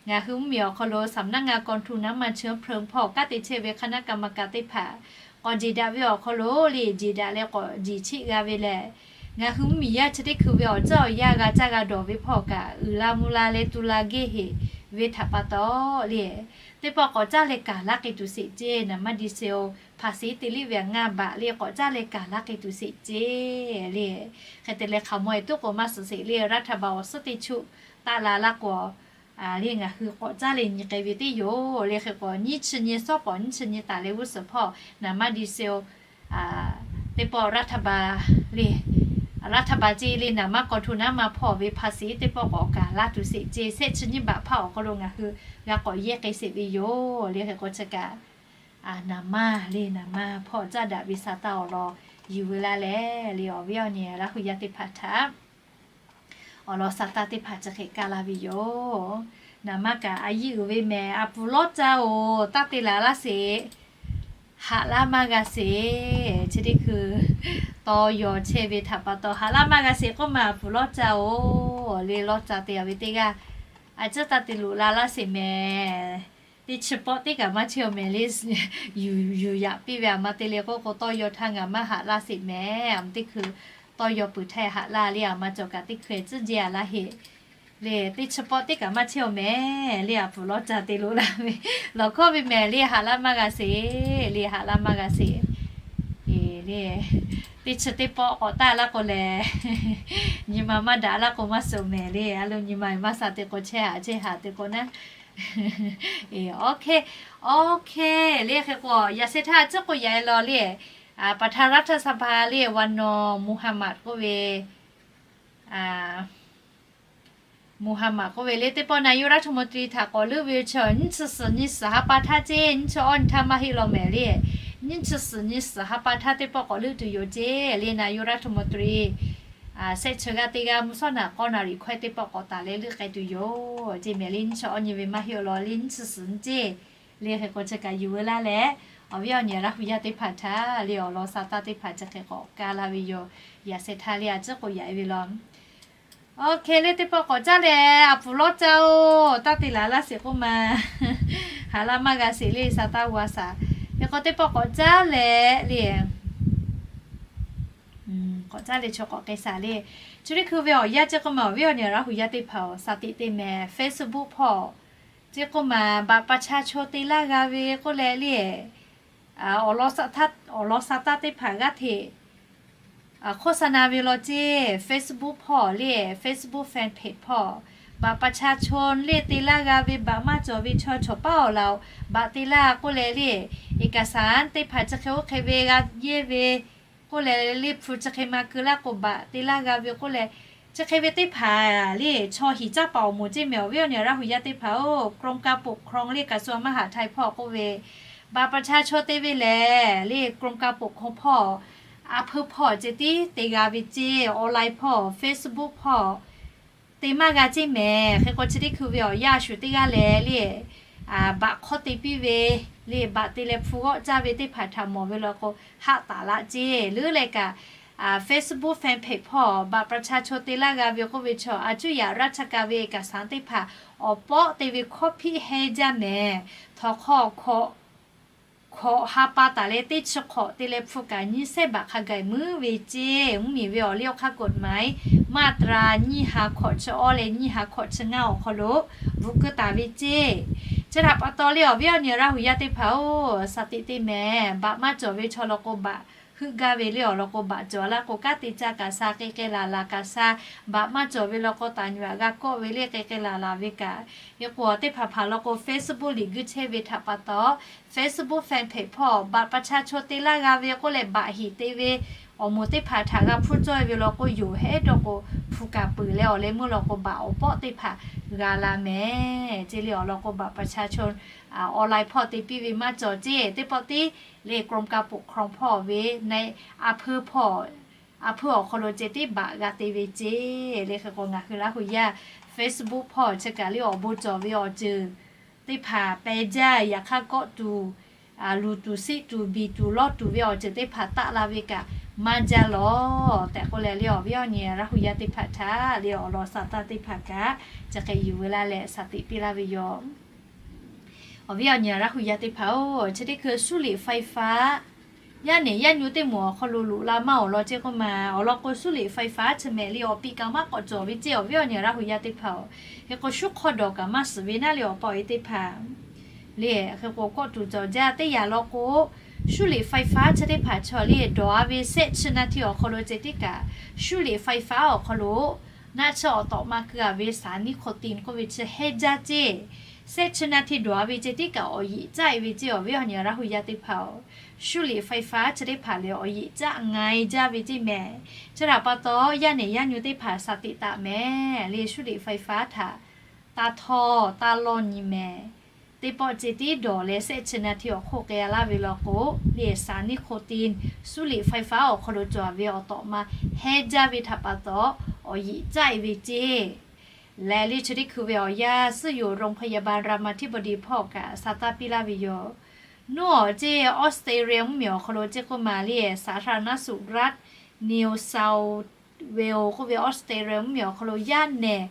ngaˬ hui mvuhˇmiˬ awˬ hk'aw lo สำนักงานกองทุนน้ำมันเชื้อเพลิง hpawˇ kanˉ te chehˇ ve คณะกรรมการ teˇ hpaˍ k'awꞈ jeˬ daꞈ ve awˬ hk'aw lo le jeˬ daꞈ leh k'awꞈ jeˬ chiˆ g'a ve lehˬ, ngaˬ hui mvuhˇmiˬ yaˇ chi teˇ hkui ve awˬ ceuˬ awˬ yanˇ g'a caˇ g'a dawˬ ve hpawˇ kaꞈ uiˍ la mvuh la leh tu la gehˇ heˍ ve htaꞈ pa taw le, teˇ pawˆ k'awꞈ caˇ leh kaˍ laˇ k'ai tuˬ sheˍ ceˇ. Naˍ manˇ ดีเซล ภาษี teˇ liˆ ve aꞈ ngaˇ baꞈ le k'awꞈ caˇ leh kaˍ laˇ k'ai tuˬ sheˍ ceˇ le. Hk'e te leh hk'aˬ mawˬ e tuˉ k'o maˇ suhˍ sheˍ le, รัฐบาล awˬ suhˉ teˇ choˆ taˆ la laˇ k'o le ngaˬ hui k'awꞈ caˇ leh nyi k'ai ve teˇ yoˬ le. Hk'e k'o nyiˇ chi nyi sawˉ pawˍ nyiˇ chi nyi taˍ leh g'uˇ suhˍ hpawˇ naˍ manˇ ดีเซล teˇ pawˆ รัฐบาล le, รัฐบาล ceˇ le naˍ manˇ กองทุนน้ำมัน hpawˇ ve ภาษี teˇ pawˆ k'awꞈ kaˍ laˇ tuˬ sheˍ ceˇ. Shehˆ chi nyiˇ baꞈ hpaˆ awˬ hk'aw lo ngaˬ hui g'a k'awꞈ yehˇ k'ai sheˍ ve yoˬ le. Hk'e k'o chi kaꞈ naˍ manˇ le naˍ manˇ hpawˇ caˇ daꞈ ve sa taˇ awˬ lawn yuˬ veu laˇ leh le, awˬ viˉ awˬ nyi Laˇ hu yaˇ teˇ hpaˍ htaꞈ awˬ lawn sa taˇ teˇ hpaˍ chi hk'e kaˇ laˇ ve yoˬ. Naˍ manˇ kaꞈ a yiˇ uiˍ ve mehˍ, a pu lawˉ caˇ-oˬ, taˇ te laˬ laˇ sheˍ. Haꞈ laˇ maˇ g'a sheˍ. Chi teˇ hkui tawˇ yaw chehˇ ve htaꞈ pa taw, haꞈ laˇ maˇ g'a sheˍ k'oˆ ma, a puˍ lawˇ ca-oˬ, le lawˇ ca te a ve teˇ g'aˇ, a ciˉ taˇ te loꞈ la laˇ sheˍ mehˍ. Teˇ chi pawˆ teˇ kaꞈ maˇ chehˇ-oˬ mehˍ le. Yuˬ yaꞈ piˇ ve a ma te le k'oˆ k'o, tawˇ yaw htaˇ ngaˬ maˇ haꞈ laˇ sheˍ mehˍ. A ma teˇ hkui tawˇ yaw peuˬ htaˇ haꞈ laˇ le, a ma cawˬ kaꞈ teˇ hkui tcuhˉ jehˇ a laˇ heˆ. Le teˇ chi pawˆ teˇ kaꞈ maˇ chehˇ-oˬ mehˍ le, a puˍ lawˇ ca te loꞈ la ve. Lawˬ hkawˇ ve mehˍ le, haꞈ laˇ maˇ g'a sheˍ le, haꞈ laˇ maˇ g'a sheˍ. Le teˇ chi teˇ pawˆ k'awꞈ taˇ laˇ k'o lehˬ, nyi ma maˇ daꞈ laˇ k'o maˇ suh mehˍ le. A lo nyi ma maˇ sha te k'o, chehˇ haꞈ chehˇ haꞈ te k'o naˉ. Awˬ hk'e, awˬ hk'e le, hk'e k'o yaꞈ sheh htaˇ a ciˉ k'oˆ yaꞈ e law le, ประธานรัฐสภา le, วันนอร์ Muhammad k'oˆ ve, Muhammad k'oˆ ve le, teˇ pawˆ นายกรัฐมนตรี htaꞈ k'awꞈ leuˆ ve chi, nyiˇ chi suhˍ nyi suhˍ ha pa htaˇ ceˇ, nyiˇ chi awˇ nyi htaˇ maˇ heˆ law mehˍ le. Nyiˇ chi suhˍ nyi suhˍ ha pa htaˇ teˇ pawˆ k'awꞈ leuˆ tuˬ yoˬ ceˇ le, นายกรัฐมนตรี shehˆ chi g'aˇ teˇ g'aˇ mvuhˇ shawˉ naꞈ k'awˇ naˍ riˍ hkawehˇ teˇ pawˆ k'awꞈ taˍ leh leuˆ k'ai tuˬ yoˬ ceˇ mehˍ le. Nyiˇ chi awˇ nyi ve maˇ heˆ law le, nyiˇ chi suhˍ nyi ceˇ le. Hk'e k'o chi kaꞈ yuˬ veu laˇ leh, awˬ viˉ awˬ nyi Laˇ hu yaˇ teˇ hpaˍ htaꞈ le awˬ lawn sa taˇ teˇ hpaˍ chi hk'e k'awꞈ kaˇ laˇ ve yoˬ. Yaꞈ sheh htaˇ le a ciˉ k'oˆ yaꞈ e ve law. Awˬ hk'e le, teˇ pawˆ k'awꞈ caˉ leh, a puˍ lawˇ ca-oˬ, taˇ te laˬ laˇ sheˍ k'oˆ ma, haꞈ laˇ maˇ g'a sheˍ le, sa taˇ g'a shaˍ. Hk'e k'o teˇ pawˆ k'awꞈ caˉ leh le, k'awꞈ caˉ leh chaw k'awꞈ k'ai shaˍ le. Chi teˇ hkui ve awˬ yanˇ ceˇ k'oˆ ma, awˬ viˉ awˬ nyi Laˇ hu yaˇ teˇ hpaˍ-oˬ, shaˍ tiꞈ te mehˍ. Facebook hpawˇ ceˇ k'oˆ ma, บัตรประชาชน te laˇ g'a ve k'oˆ leh le, awˬ lawn sa taˇ teˇ hpaˍ g'aˇ hteꞈ โฆษณา ve law ceˇ. Facebook hpawˇ le, Facebook fan page hpawˇ บัตรประชาชน le te laˇ g'a ve, บัตร maˇ cawˬ ve chaw chawˍ paˉ awˬ laˬ-oˬ, บัตร te laˇ k'oˆ leh le, เอกสาร teˇ hpaˍ chi hk'e oˇ hk'e ve g'a yehˇ ve k'oˆ leh le, hpu chi hk'e ma keu laˇ k'o บัตร te laˇ g'a ve k'oˆ leh, chi hk'e ve teˇ hpaˍ le chaw hiˍ caˇ paˍ awˬ moˍ ceˇ mehˍ, awˬ viˉ awˬ nyi Laˇ hu yaˇ teˇ hpaˍ-oˬ, กรมการปกครอง le กระทรวงมหาดไทย hpawˇ k'oˆ ve, บัตรประชาชน te ve lehˬ le, กรมการปกครอง hpawˇ a hpeu hpawˇ ceh tiˉ te g'a ve ceˇ. Online hpawˇ, Facebook hpawˇ te maˇ g'a ceˇ mehˍ. Hk'e k'o chi teˇ hkui ve awˬ yanˇ shuˍ teˇ g'aˇ leh le, บัตร hk'awˇ te piˇ ve le, บัตร te leh hpu g'awˆ caˇ ve teˇ hpaˍ htaꞈ mawˬ ve law k'o, haˆ taˍ laˇ ceˇ. Leuˉ leh kaꞈ, Facebook fan page hpawˇ บัตรประชาชน te laˇ g'a ve k'oˆ ve chaw, a cuˇ yaꞈ ราชการ ve เอกสาร teˇ hpaˍ awˬ pawˆ te ve hkawˇ hpiˆ hehnˇ jaˇ mehˍ. Htawnˍ hk'aw hkawꞈ ha pa taˍ leh teˇ chi hk'awꞈ te leh hpu kaꞈ nyiˇ shehˆ บาท hk'a gaˬ muiˉ ve ceˇ. Mvuhˇmiˬ ve awˬ liˇ awˬ hk'aˇ กฎหมาย มาตรา nyiˇ ha hkawꞈ chi awˇ leh nyiˇ ha hkawꞈ chi ngaˇ awˬ hk'aw lo bvuhꞈ keu taˍ ve ceˇ. Chi htaꞈ pa taw le, awˬ viˉ awˬ nyi Laˇ hu yaˇ teˇ hpaˍ-oˬ, shaˍ tiꞈ te mehˍ. บัตร maˇ cawˬ ve chaw law k'o บัตร heuˆ gaˇ ve le, awˬ lawn k'o บัตร cawˬ laˇ k'o, kanˉ te caˇ kaꞈ sha, k'ai k'ai laˬ laˬ kaꞈ sha. บัตร maˇ cawˬ ve law k'o, taˍ nyuꞈ aꞈ g'a kawˆ ve le, k'ai k'ai laˬ laˬ ve kaꞈ. Hk'e k'o teˇ hpaˍ hpaˍ law k'o, Facebook liꞈ guiˇ chehˇ ve htaꞈ pa taw, Facebook fan page hpawˇ บัตรประชาชน te laˇ g'a ve k'oˆ leh, บัตร hiˍ te ve awˬ moˍ teˇ hpaˍ htaꞈ g'a hpuˇ cawˇ ve law k'o, yoˬ hehˉ dawˇ k'o, hpu kaꞈ peuˬ leh awˬ leh meuˇ law k'o, บัตร awˬ pawˆ teˇ hpaˍ g'a la mehˍ ceˇ le. Awˬ lawn k'o, บัตรประชาชน online hpawˇ te piˇ ve maˇ cawˬ ceˇ. Teˇ pawˆ tiˉ le, กรมการปกครอง hpawˇ ve na, a hpeu hpawˇ, a hpeu awˬ hk'aw lo ceh tiˉ บัตร g'a te ve ceˇ le. Hk'e k'o ngaˬ hui Laˇ hu yaˇ Facebook hpawˇ chi kaꞈ le, awˬ bon cawˬ ve awˬ ceuˬ teˇ hpaˍ peh jaˇ. Yaꞈ hk'aˇ kawˆ tuˬ, luˬ tuˬ, siˆ tuˬ, biˬ tuˬ, lawˇ tuˬ ve awˬ ceuˬ teˇ hpaˍ taˆ la ve kaꞈ maˇ jaˇ lawˬ tehꞈ k'oˆ leh le, awˬ viˉ awˬ nyi Laˇ hu yaˇ teˇ hpaˍ htaꞈ le, awˬ lawn sa taˇ teˇ hpaˍ kaꞈ chi hk'e yuˬ veu laˇ leh shaˍ tiꞈ piˇ laˇ ve yoˬ. Awˬ viˉ awˬ nyi Laˇ hu yaˇ teˇ hpaˍ-oˬ, chi teˇ hkui 修理ไฟฟ้า yaˇ nehˬ yaˇ nyu teˇ moˍ awˬ hk'aw lo loꞈ la maˇ awˬ lawn ceˇ k'oˆ ma. Awˬ lawn k'o, 修理ไฟฟ้า chi mehˍ le, awˬ piˍ kaꞈ maˇ k'awꞈ cawˬ ve ceˇ, awˬ viˉ awˬ nyi Laˇ hu yaˇ teˇ hpaˍ-oˬ. Hk'e k'o shuˉ hk'aw dawˬ kaꞈ maˇ suhˍ ve naˉ le, awˬ pa awˬ e teˇ hpaˍ le. Hk'e k'o kawˆ tuˬ cawˬ jaˇ. Teˇ yanˇ law k'o, 修理ไฟฟ้า chi teˇ hpaˍ chaw le, dawˬ-a ve shehˆ chi naˇ htiˇ awˬ hk'aw lo ceh tiˉ kaꞈ, 修理ไฟฟ้า awˬ hk'aw lo naˆ chi awˬ tawꞈ ma keu-a ve สารนิโคติน k'oˆ ve chi hehnˇ jaˇ ceˇ. Shehˆ chi naˇ htiˇ dawˬ-a ve ceh tiˉ kaꞈ awˬ yeꞈ caˆ e ve ceˇ, awˬ viˉ awˬ nyi Laˇ hu yaˇ teˇ hpaˍ-oˬ. 修理ไฟฟ้า chi teˇ hpaˍ lehˬ, awˬ yeꞈ caˆ nga e jaˇ ve ceˇ mehˍ. Chi htaꞈ pa taw, yaˇ nehˬ yaˇ nyu teˇ hpaˍ shaˍ tiꞈ taˍ mehˍ le. 修理ไฟฟ้า htaꞈ taˇ htawˇ taˇ lawˇ nyi mehˍ. Teˇ pawˆ ceh tiˉ dawˬ leh shehˆ chi naˇ htiˇ awˬ hk'oˆ k'ai-a laˇ ve law k'o, le สารนิโคติน 修理ไฟฟ้า awˬ hk'aw lo cawˬ-a ve awˬ tawꞈ ma hehnˇ jaˇ ve htaꞈ pa taw, awˬ yeꞈ caˆ e ve ceˇ. Leh le chi teˇ hkui ve awˬ yanˇ ซื่ออยู่โรงพยาบาลรามาธิบดี hpawˇ kaꞈ sa taˇ piˇ laˇ ve yoˬ. Nawˬ ceˇ Australia mvuhˇmiˬ awˬ hk'aw lo ceˇ k'oˆ ma le, สาธารณสุขรัฐ New South Wales k'oˆ ve Australia mvuhˇmiˬ awˬ hk'aw lo yaˇ nehˬ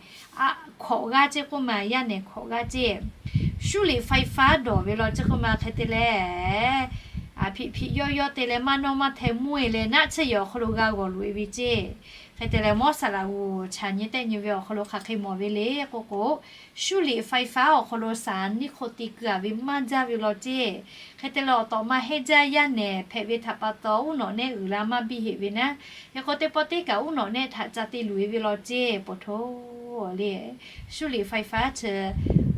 hkawꞈ g'aˇ ceˇ k'oˆ ma, yaˇ nehˬ hkawꞈ g'aˇ ceˇ 输水ไฟฟ้า dawˬ ve law ceˇ k'oˆ ma hk'e te leh, hpiꞈ hpiꞈ yawˇ yawˇ te leh maˇ nawˇ maˇ hteh mvuhˇ e leh naˆ tsuhˇ yehˬ awˬ hk'aw lo g'a g'awˬ loꞈ e ve ceˇ. Hk'e te leh mawˇ saˍ laꞈ g'uˬ chaꞈ nyi tehˆ nyi ve awˬ hk'aw lo hk'aˬ hk'e mawˬ ve le k'oˆ k'o, 输水ไฟฟ้า awˬ hk'aw lo สารนิโคติน kuiˬ a ve maˇ jaˇ ve law ceˇ. Hk'e te leh awˬ tawꞈ ma hehnˇ jaˇ yaˇ nehˬ hpehꞈ ve htaꞈ pa taw, uˉ nawꞈ nehˆ uiˍ la maˇ biˇ heꞈ ve naˉ, hk'e k'o teˇ pawˆ teˇ kaꞈ uˉ nawꞈ nehˆ htaꞈ ca te luˬ e ve law ceˇ. Poˬ htoˬ le, 输水ไฟฟ้า chi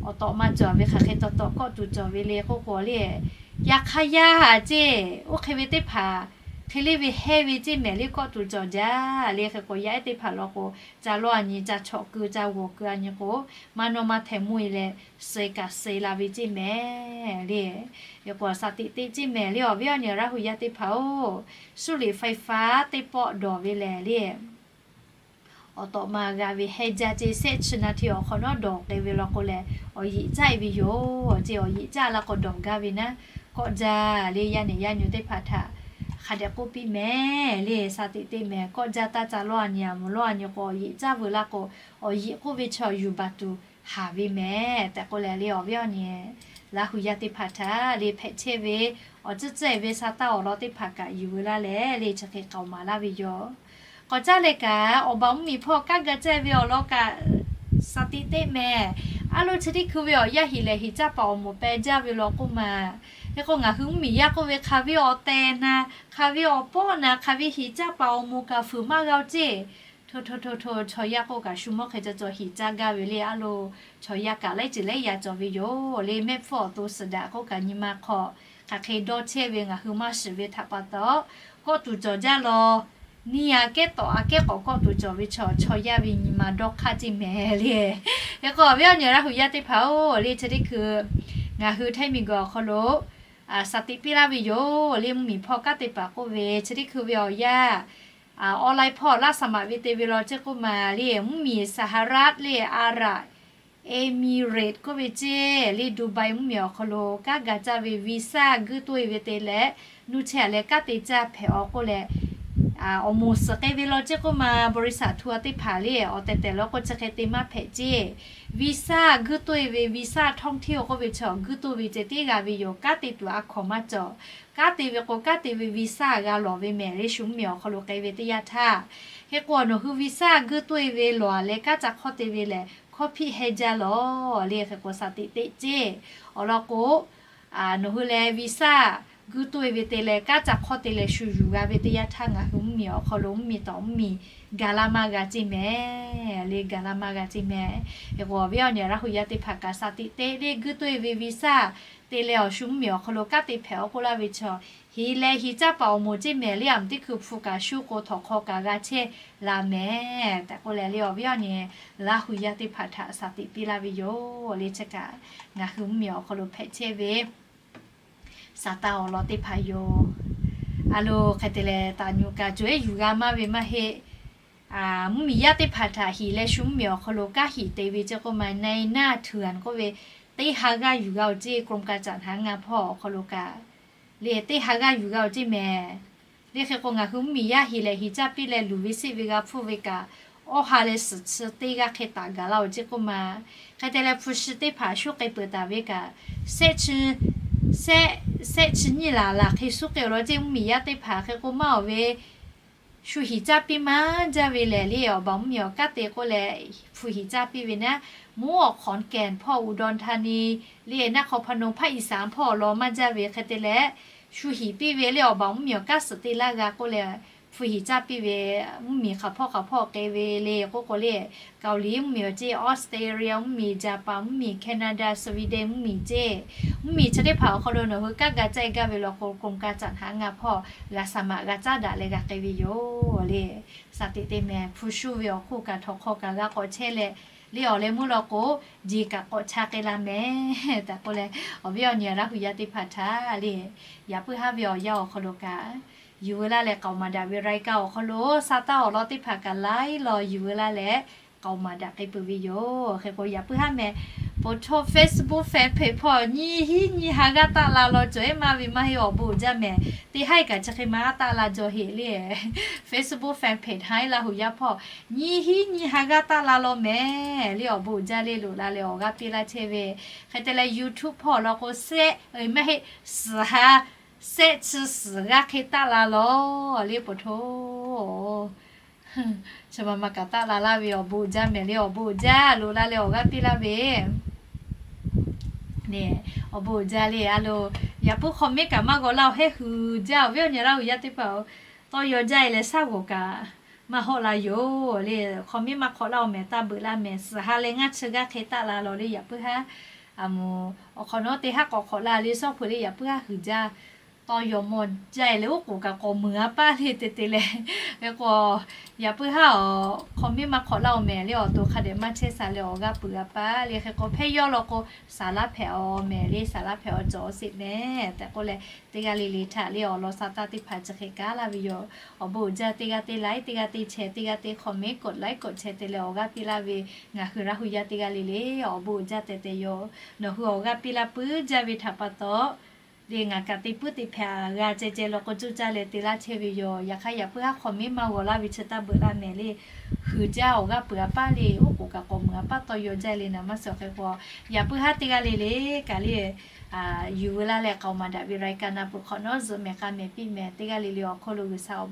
awˬ tawꞈ ma cawˬ ve hk'aˬ hk'e taw taw kawˆ tuˬ cawˬ ve le k'oˆ k'o le, yaꞈ hk'aˇ yaˇ ceˇ, oˇ hk'e ve teˇ hpaˍ hk'e le ve hehnˇ ve ceˇ mehˍ le kawˆ tuˬ cawˬ jaˇ le. Hk'e k'o yaˇ ehˉ teˇ hpaˍ law k'o, ca lawˇ a nyi, ca chawꞈ keu, ca g'awˬ keu a nyi k'o, maˇ nawˇ maˇ hteh mvuhˇ e leh suh kaꞈ suh la ve ceˇ mehˍ le. Hk'e k'o สถิติ ceˇ mehˍ le, awˬ viˉ awˬ nyi Laˇ hu yaˇ teˇ hpaˍ-oˬ, 输水ไฟฟ้า teˇ pawˆ dawˬ ve lehˬ le, awˬ tawꞈ ma g'a ve hehnˇ jaˇ ceˇ, sehˆ chi naˍ hti awˬ hk'awꞈ nawˉ dawˬ k'ai ve law k'o lehˬ, awˬ yeꞈ caˇ e ve yoˬ ceˇ. Awˬ yeꞈ caˇ la k'o dawˬ gaˇ ve naˉ, kawˆ jaˇ le. Yaˇ nehˬ yaˇ nyi teˇ hpaˍ htaꞈ hk'a dehꞈ k'oˆ piˇ mehˍ le, สถิติ mehˍ. Kawˆ jaˇ taˇ ca lawˇ a nyi, a mvuhˬ lawˇ a nyi k'o, awˬ yeꞈ caˇ veu la k'o, awˬ yeꞈ k'oˆ ve chaw yuˬ baˬ tuˬ haˍ ve mehˍ tehꞈ k'oˆ leh le, awˬ viˉ awˬ nyi Laˇ hu yaˇ teˇ hpaˍ htaꞈ le hpehꞈ chehˇ ve awˬ tcuhˉ tcuhˉ e ve sa taˇ awˬ lawn teˇ hpaˍ kaꞈ yuˬ veu laˇ leh le, chi hk'e k'aoˍ maˍ laˇ ve yoˬ. K'awꞈ caˇ leh kaꞈ, awˬ baˬ mvuhˇmiˬ hpawˇ kanˉ ga caˇ ve awˬ lawn kaꞈ สถิติ mehˍ. A lo chi teˇ hkui ve awˬ yanˇ hiˍ lehˬ hiˍ caˇ paˍ awˬ moˍ peh jaˇ ve law k'oˆ ma. Hk'e k'o ngaˬ hui mvuhˇmiˬ yaˇ k'oˆ ve hk'aˬ ve awˬ tehˬ na, hk'aˬ ve awˬ pawˆ na, hk'aˬ ve hiˍ caˇ paˍ awˬ moˍ kaꞈ fuiˍ maˇ g'a-o ceˇ. Hto hto hto hto, chaw yaˇ k'oˆ kaꞈ shu mawˇ hk'e ca cawˬ hiˍ caˇ gaˇ ve le. A lo chaw yaˇ kaꞈ laiˉ ceuˬ laiˉ yaꞈ cawˬ ve yoˬ le. Mehˆ hpfuhˇ awˬ to suhˍ daꞈ k'oˆ kaꞈ nyi ma hk'aw hk'aˬ hk'e dawˇ chehˇ ve ngaˬ hui maˇ shiˍ ve htaꞈ pa taw, kawˆ tuˬ cawˬ jaˇ law. Nyiˇ a kehˉ tawꞈ a kehˉ k'awꞈ kawˆ tuˬ cawˬ ve chaw, chaw yaˇ ve nyi ma dawˇ hk'aˇ ceˇ mehˍ le. Hk'e k'o awˬ viˉ awˬ nyi Laˇ hu yaˇ teˇ hpaˍ-oˬ le, chi teˇ hkui ngaˬ hui Htaiˇ miˬguiˬ awˬ hk'aw lo สถิติ piˇ laˇ ve yoˬ le. Mvuhˇmiˬ hpawˇ kanˉ te paˍ k'oˆ ve chi teˇ hkui ve awˬ yanˇ, online hpawˇ laˇ saˍ maꞈ ve te ve law ceˇ k'oˆ ma le. Mvuhˇmiˬ สหรัฐ le, Arab Emirates k'oˆ ve ceˇ le, Dubai mvuhˇmiˬ awˬ hk'aw lo kanˉ ga caˇ ve วีซ่า guiˇ toˇ e ve te leh, nuˇ chehˇ a leh kanˉ te caˇ hpehꞈ-aw k'oˆ leh, awˬ moˍ suhˍ k'ai ve law ceˇ k'oˆ ma. บริษัท htu a teˇ hpaˍ le awˬ tehˬ tehˬ law k'o chi hk'e te maˇ hpehꞈ ceˇ. วีซ่า guiˇ toˇ e ve, วีซ่า ท่องเที่ยว k'oˆ ve chaw guiˇ toˇ ve ceh tiˉ g'a ve yoˬ. Kanˉ te tuˬ a hkawnˍ maˇ cawˬ. Kanˉ te ve k'o kanˉ te ve วีซ่า g'a lawˬ ve mehˍ le. Shu mvuhˇmiˬ awˬ hk'aw lo k'ai ve teˇ yanˇ htaˇ, hk'e k'o nawˬ hui วีซ่า guiˇ toˇ e ve lawˬ a leh kanˉ ca hk'awˇ te ve lehˬ, hkawˇ hpiˆ heh jaˇ lawˬ le. Hk'e k'o สถิติ ceˇ. Awˬ lawn k'o, nawˬ hui leh วีซ่า guiˇ toˇ e ve te leh kanˉ ca hk'awˇ te leh shu yuˬ g'a ve teˇ yanˇ htaˇ, ngaˬ hui mvuhˇmiˬ awˬ hk'aw lo mvuhˇmiˬ tawˍ mvuhˇmiˬ ga laˇ maˇ g'a ceˇ mehˍ le. Ga laˇ maˇ g'a ceˇ mehˍ. Hk'e k'o awˬ viˉ awˬ nyi Laˇ hu yaˇ teˇ hpaˍ kaꞈ สถิติ le guiˇ toˇ e ve วีซ่า te leh awˬ shu mvuhˇmiˬ awˬ hk'aw lo kanˉ te hpehꞈ-aw k'oˆ laˇ ve chaw, hiˍ leh hiˍ caˇ paˍ awˬ moˍ ceˇ mehˍ le. A mvuhˇ teˇ hkui hpu kaꞈ shu k'o htawnˍ hk'aw kaꞈ g'a chehˇ la mehˍ tehꞈ k'oˆ leh le, awˬ viˉ awˬ nyi Laˇ hu yaˇ teˇ hpaˍ htaꞈ สถิติ piˇ laˇ ve yoˬ le. Chi kaꞈ ngaˬ hui mvuhˇmiˬ awˬ hk'aw lo hpehꞈ chehˇ ve saˍtanˍ awˬ lawn teˇ hpaˍ yoˬ. A lo hk'e te leh taˍ nyu kaꞈ co eˉ yuˬ g'a maˇ ve maˇ heˆ. Mvuhˇmiˬ yaˇ teˇ hpaˍ htaꞈ hiˍ leh shu mvuhˇmiˬ awˬ hk'aw lo kanˉ hiˍ te ve ceˇ k'oˆ ma, นายหน้าเถื่อน k'oˆ ve, teˇ ha g'aˇ yuˬ g'a-oˬ ceˇ. กรมการจัดหางาน hpawˇ awˬ hk'aw lo kaꞈ le teˇ ha g'aˇ yuˬ g'a-oˬ ceˇ mehˍ. Le hk'e k'o ngaˬ hui mvuhˇmiˬ yaˇ hiˍ leh hiˍ caˇ piˇ leh luˬ ve seˆ ve g'a hpfuhˇ ve kaꞈ, awˇ ha leh suhˍ chi teˇ g'aˇ hk'e taˍ gaˬ la-oˬ ceˇ k'oˆ ma. Hk'e te leh hpu shi teˇ hpaˍ shu k'ai peuˬ taˍ ve kaꞈ, sehˆ chi nyiˇ laˬ laˬ hk'e shu k'ai-oˬ law ceˇ. Mvuhˇmiˬ yaˇ teˇ hpaˍ hk'e k'o maˇ-oˬ ve, shu hiˍ caˇ piˇ maˇ jaˇ ve lehˬ le, awˬ baˬ mvuhˇmiˬ awˬ kanˉ te k'oˆ leh hpu hiˍ caˇ piˇ ve naˉ, mvuhˇ awˬ ขอนแก่น hpawˇ อุดรธานี le, นครพนม ภาคอีสาน hpawˇ awˬ lawn maˇ jaˇ ve hk'e te leh, shu hiˍ piˇ ve le, awˬ baˬ mvuhˇmiˬ awˬ kanˉ suhˍ te laˇ g'a k'oˆ leh hpu hiˍ caˇ piˇ ve mvuhˇmiˬ hk'aˬ hpawˇ hk'aˬ hpawˇ k'ai ve le k'oˆ k'o le, Kaoˍliˍ mvuhˇmiˬ awˬ ceˇ, Australia mvuhˇmiˬ, Japan mvuhˇmiˬ, Canada, Sweden mvuhˇmiˬ ceˇ. Mvuhˇmiˬ chi teˇ hpaˍ awˬ hk'aw lo nawˬ hui kanˉ ga caˇ gaˇ ve law k'o, กรมการจัดหางาน hpawˇ g'a saˍ maꞈ g'a caˉ daꞈ leh g'a k'ai ve yoˬ le. สถิติ mehˍ. Hpu shu ve awˬ hk'oˆ kaꞈ htawnˍ hk'aw kaꞈ g'a k'awꞈ chehˇ leh, le awˬ leh meuˇ law k'o, jeˬ kaꞈ k'awꞈ cha k'ai la mehˍ tehꞈ k'oˆ leh, awˬ viˉ awˬ nyi Laˇ hu yaˇ teˇ hpaˍ htaꞈ le, yaꞈ puiˉ haˉ ve awˬ yanˇ awˬ hk'aw lo kaꞈ, yuˬ veu laˇ leh k'aoˍ maˍ daꞈ ve รายการ awˬ hk'aw lo sa taˇ awˬ lawn teˇ hpaˍ kaꞈ laiˉ law yuˬ veu laˇ leh k'aoˍ maˍ daꞈ k'ai peuˬ ve yoˬ. Hk'e k'o yaꞈ puiˉ haˉ mehˍ. Poˬ htaw Facebook fan page hpawˇ nyiˇ hinˉ nyiˇ ha g'aˇ taˆ la law cawˬ-e maˇ ve maˇ heˆ, awˬ bon uiˍ jaˇ mehˍ. Teˇ haˉ kaꞈ chi hk'e maˇ g'aˇ taˆ la jaw heꞈ le. Facebook fan page haˉ laˇ hu yaˇ hpawˇ nyiˇ hinˉ nyiˇ ha g'aˇ taˆ la law mehˍ le, awˬ bon uiˍ jaˇ le. Loꞈ la leh awˬ g'aˇ piˇ laˇ chehˇ ve hk'e te leh YouTube hpawˇ law k'o, sehˆ maˇ heˆ, suhˍ ha sehˆ chi suhˍ g'aˇ hk'e taˆ la law le, poˬ htaw. Chi ma ma kaꞈ taˆ la laˇ ve, awˬ bon uiˍ jaˇ mehˍ le, awˬ bon uiˍ jaˇ. Loꞈ la leh awˬ g'aˇ piˇ laˇ ve awˬ bon uiˍ jaˇ le. A lo, yaꞈ puiˉ hk'aw miˉ kaꞈ maˇ g'aw laˇ-oˬ, hehˆ huiˍ jaˇ-oˬ ve awˬ nyi Laˇ huˍ yaˇ teˇ hpaˍ-oˬ, tawˇ yaw jaˇ-e leh shaˉ g'awˬ kaꞈ maˇ hawˆ la yoˬ le. Hk'aw miˉ maˇ hk'awꞈ laˇ-oˬ mehˍ, taˇ beuꞈ laˇ mehˍ, suhˍ ha leh ngaˇ chi g'aˇ hk'e taˆ la law le. Yaꞈ puiˉ haˉ a moˍ awˬ hk'awꞈ nawˉ teˇ haˉ k'awꞈ hk'awꞈ la le, shawˉ hpu le, yaꞈ puiˉ haˉ huiˍ jaˇ. Tawˇ yaw mawˬ jaˇ-e leh oˉ k'oˍ kaꞈ k'awꞈ muiˬ a paˇ le te te leh, hk'e k'o, yaꞈ puiˉ haˉ awˬ hk'aw miˉ maˇ hk'awꞈ laˇ-oˬ mehˍ le, awˬ to hk'a dehꞈ maˇ chehˇ sha leh awˬ g'aˇ peuˬ a paˇ le. Hk'e k'o hpehˇ yawˇ law k'o, saˍ laˇ hpehꞈ-aw mehˍ le, saˍ laˇ hpehꞈ-aw cawˬ-aw sheˍ mehˍ tehꞈ k'oˆ leh, teˇ g'aˇ le le htaꞈ le awˬ lawn sha taˇ teˇ hpaˍ chi hk'e kaˉ laˇ ve yoˬ. Awˬ bon uiˍ jaˇ. Teˇ g'aˇ teˇ like, teˇ g'aˇ teˇ share, teˇ g'aˇ teˇ comment, กดไลค์ กดแชร์ te leh awˬ g'aˇ piˇ laˇ ve ngaˬ hui Laˇ huˍ yaˇ teˇ g'aˇ le le, awˬ bon uiˍ jaˇ tehꞈ tehꞈ yoˬ. Nawˬ hui awˬ g'aˇ piˇ laˇ puiˉ jaˇ ve htaꞈ pa taw, le ngaˬ kaꞈ te puiˉ te hpehꞈ g'a ceh ceh law k'o, cuˇ caˇ leh te laˇ chehˇ ve yoˬ. Yaꞈ hk'aˇ yaꞈ puiˉ haˉ hk'aw miˉ maˇ g'aw laˇ ve chi taˇ beuꞈ laˇ mehˍ le, huiˍ jaˇ, awˬ g'aˇ peuˬ a paˇ le, oˉ k'oˍ kaꞈ k'awꞈ muiˬ a paˇ, tawˇ yaw jaˇ le naˍ maˇ suh. Hk'e k'o, yaꞈ puiˉ haˉ teˇ g'aˇ le le kaꞈ le yuˬ veu laˇ leh k'aoˍ maˍ daꞈ ve รายการ na peuˬ hk'awꞈ nawˉ zuhꞈ mehˍ k'a mehˍ piˇ mehˍ. Teˇ g'aˇ le le awˬ hk'aw lo G'uiˬsha awˬ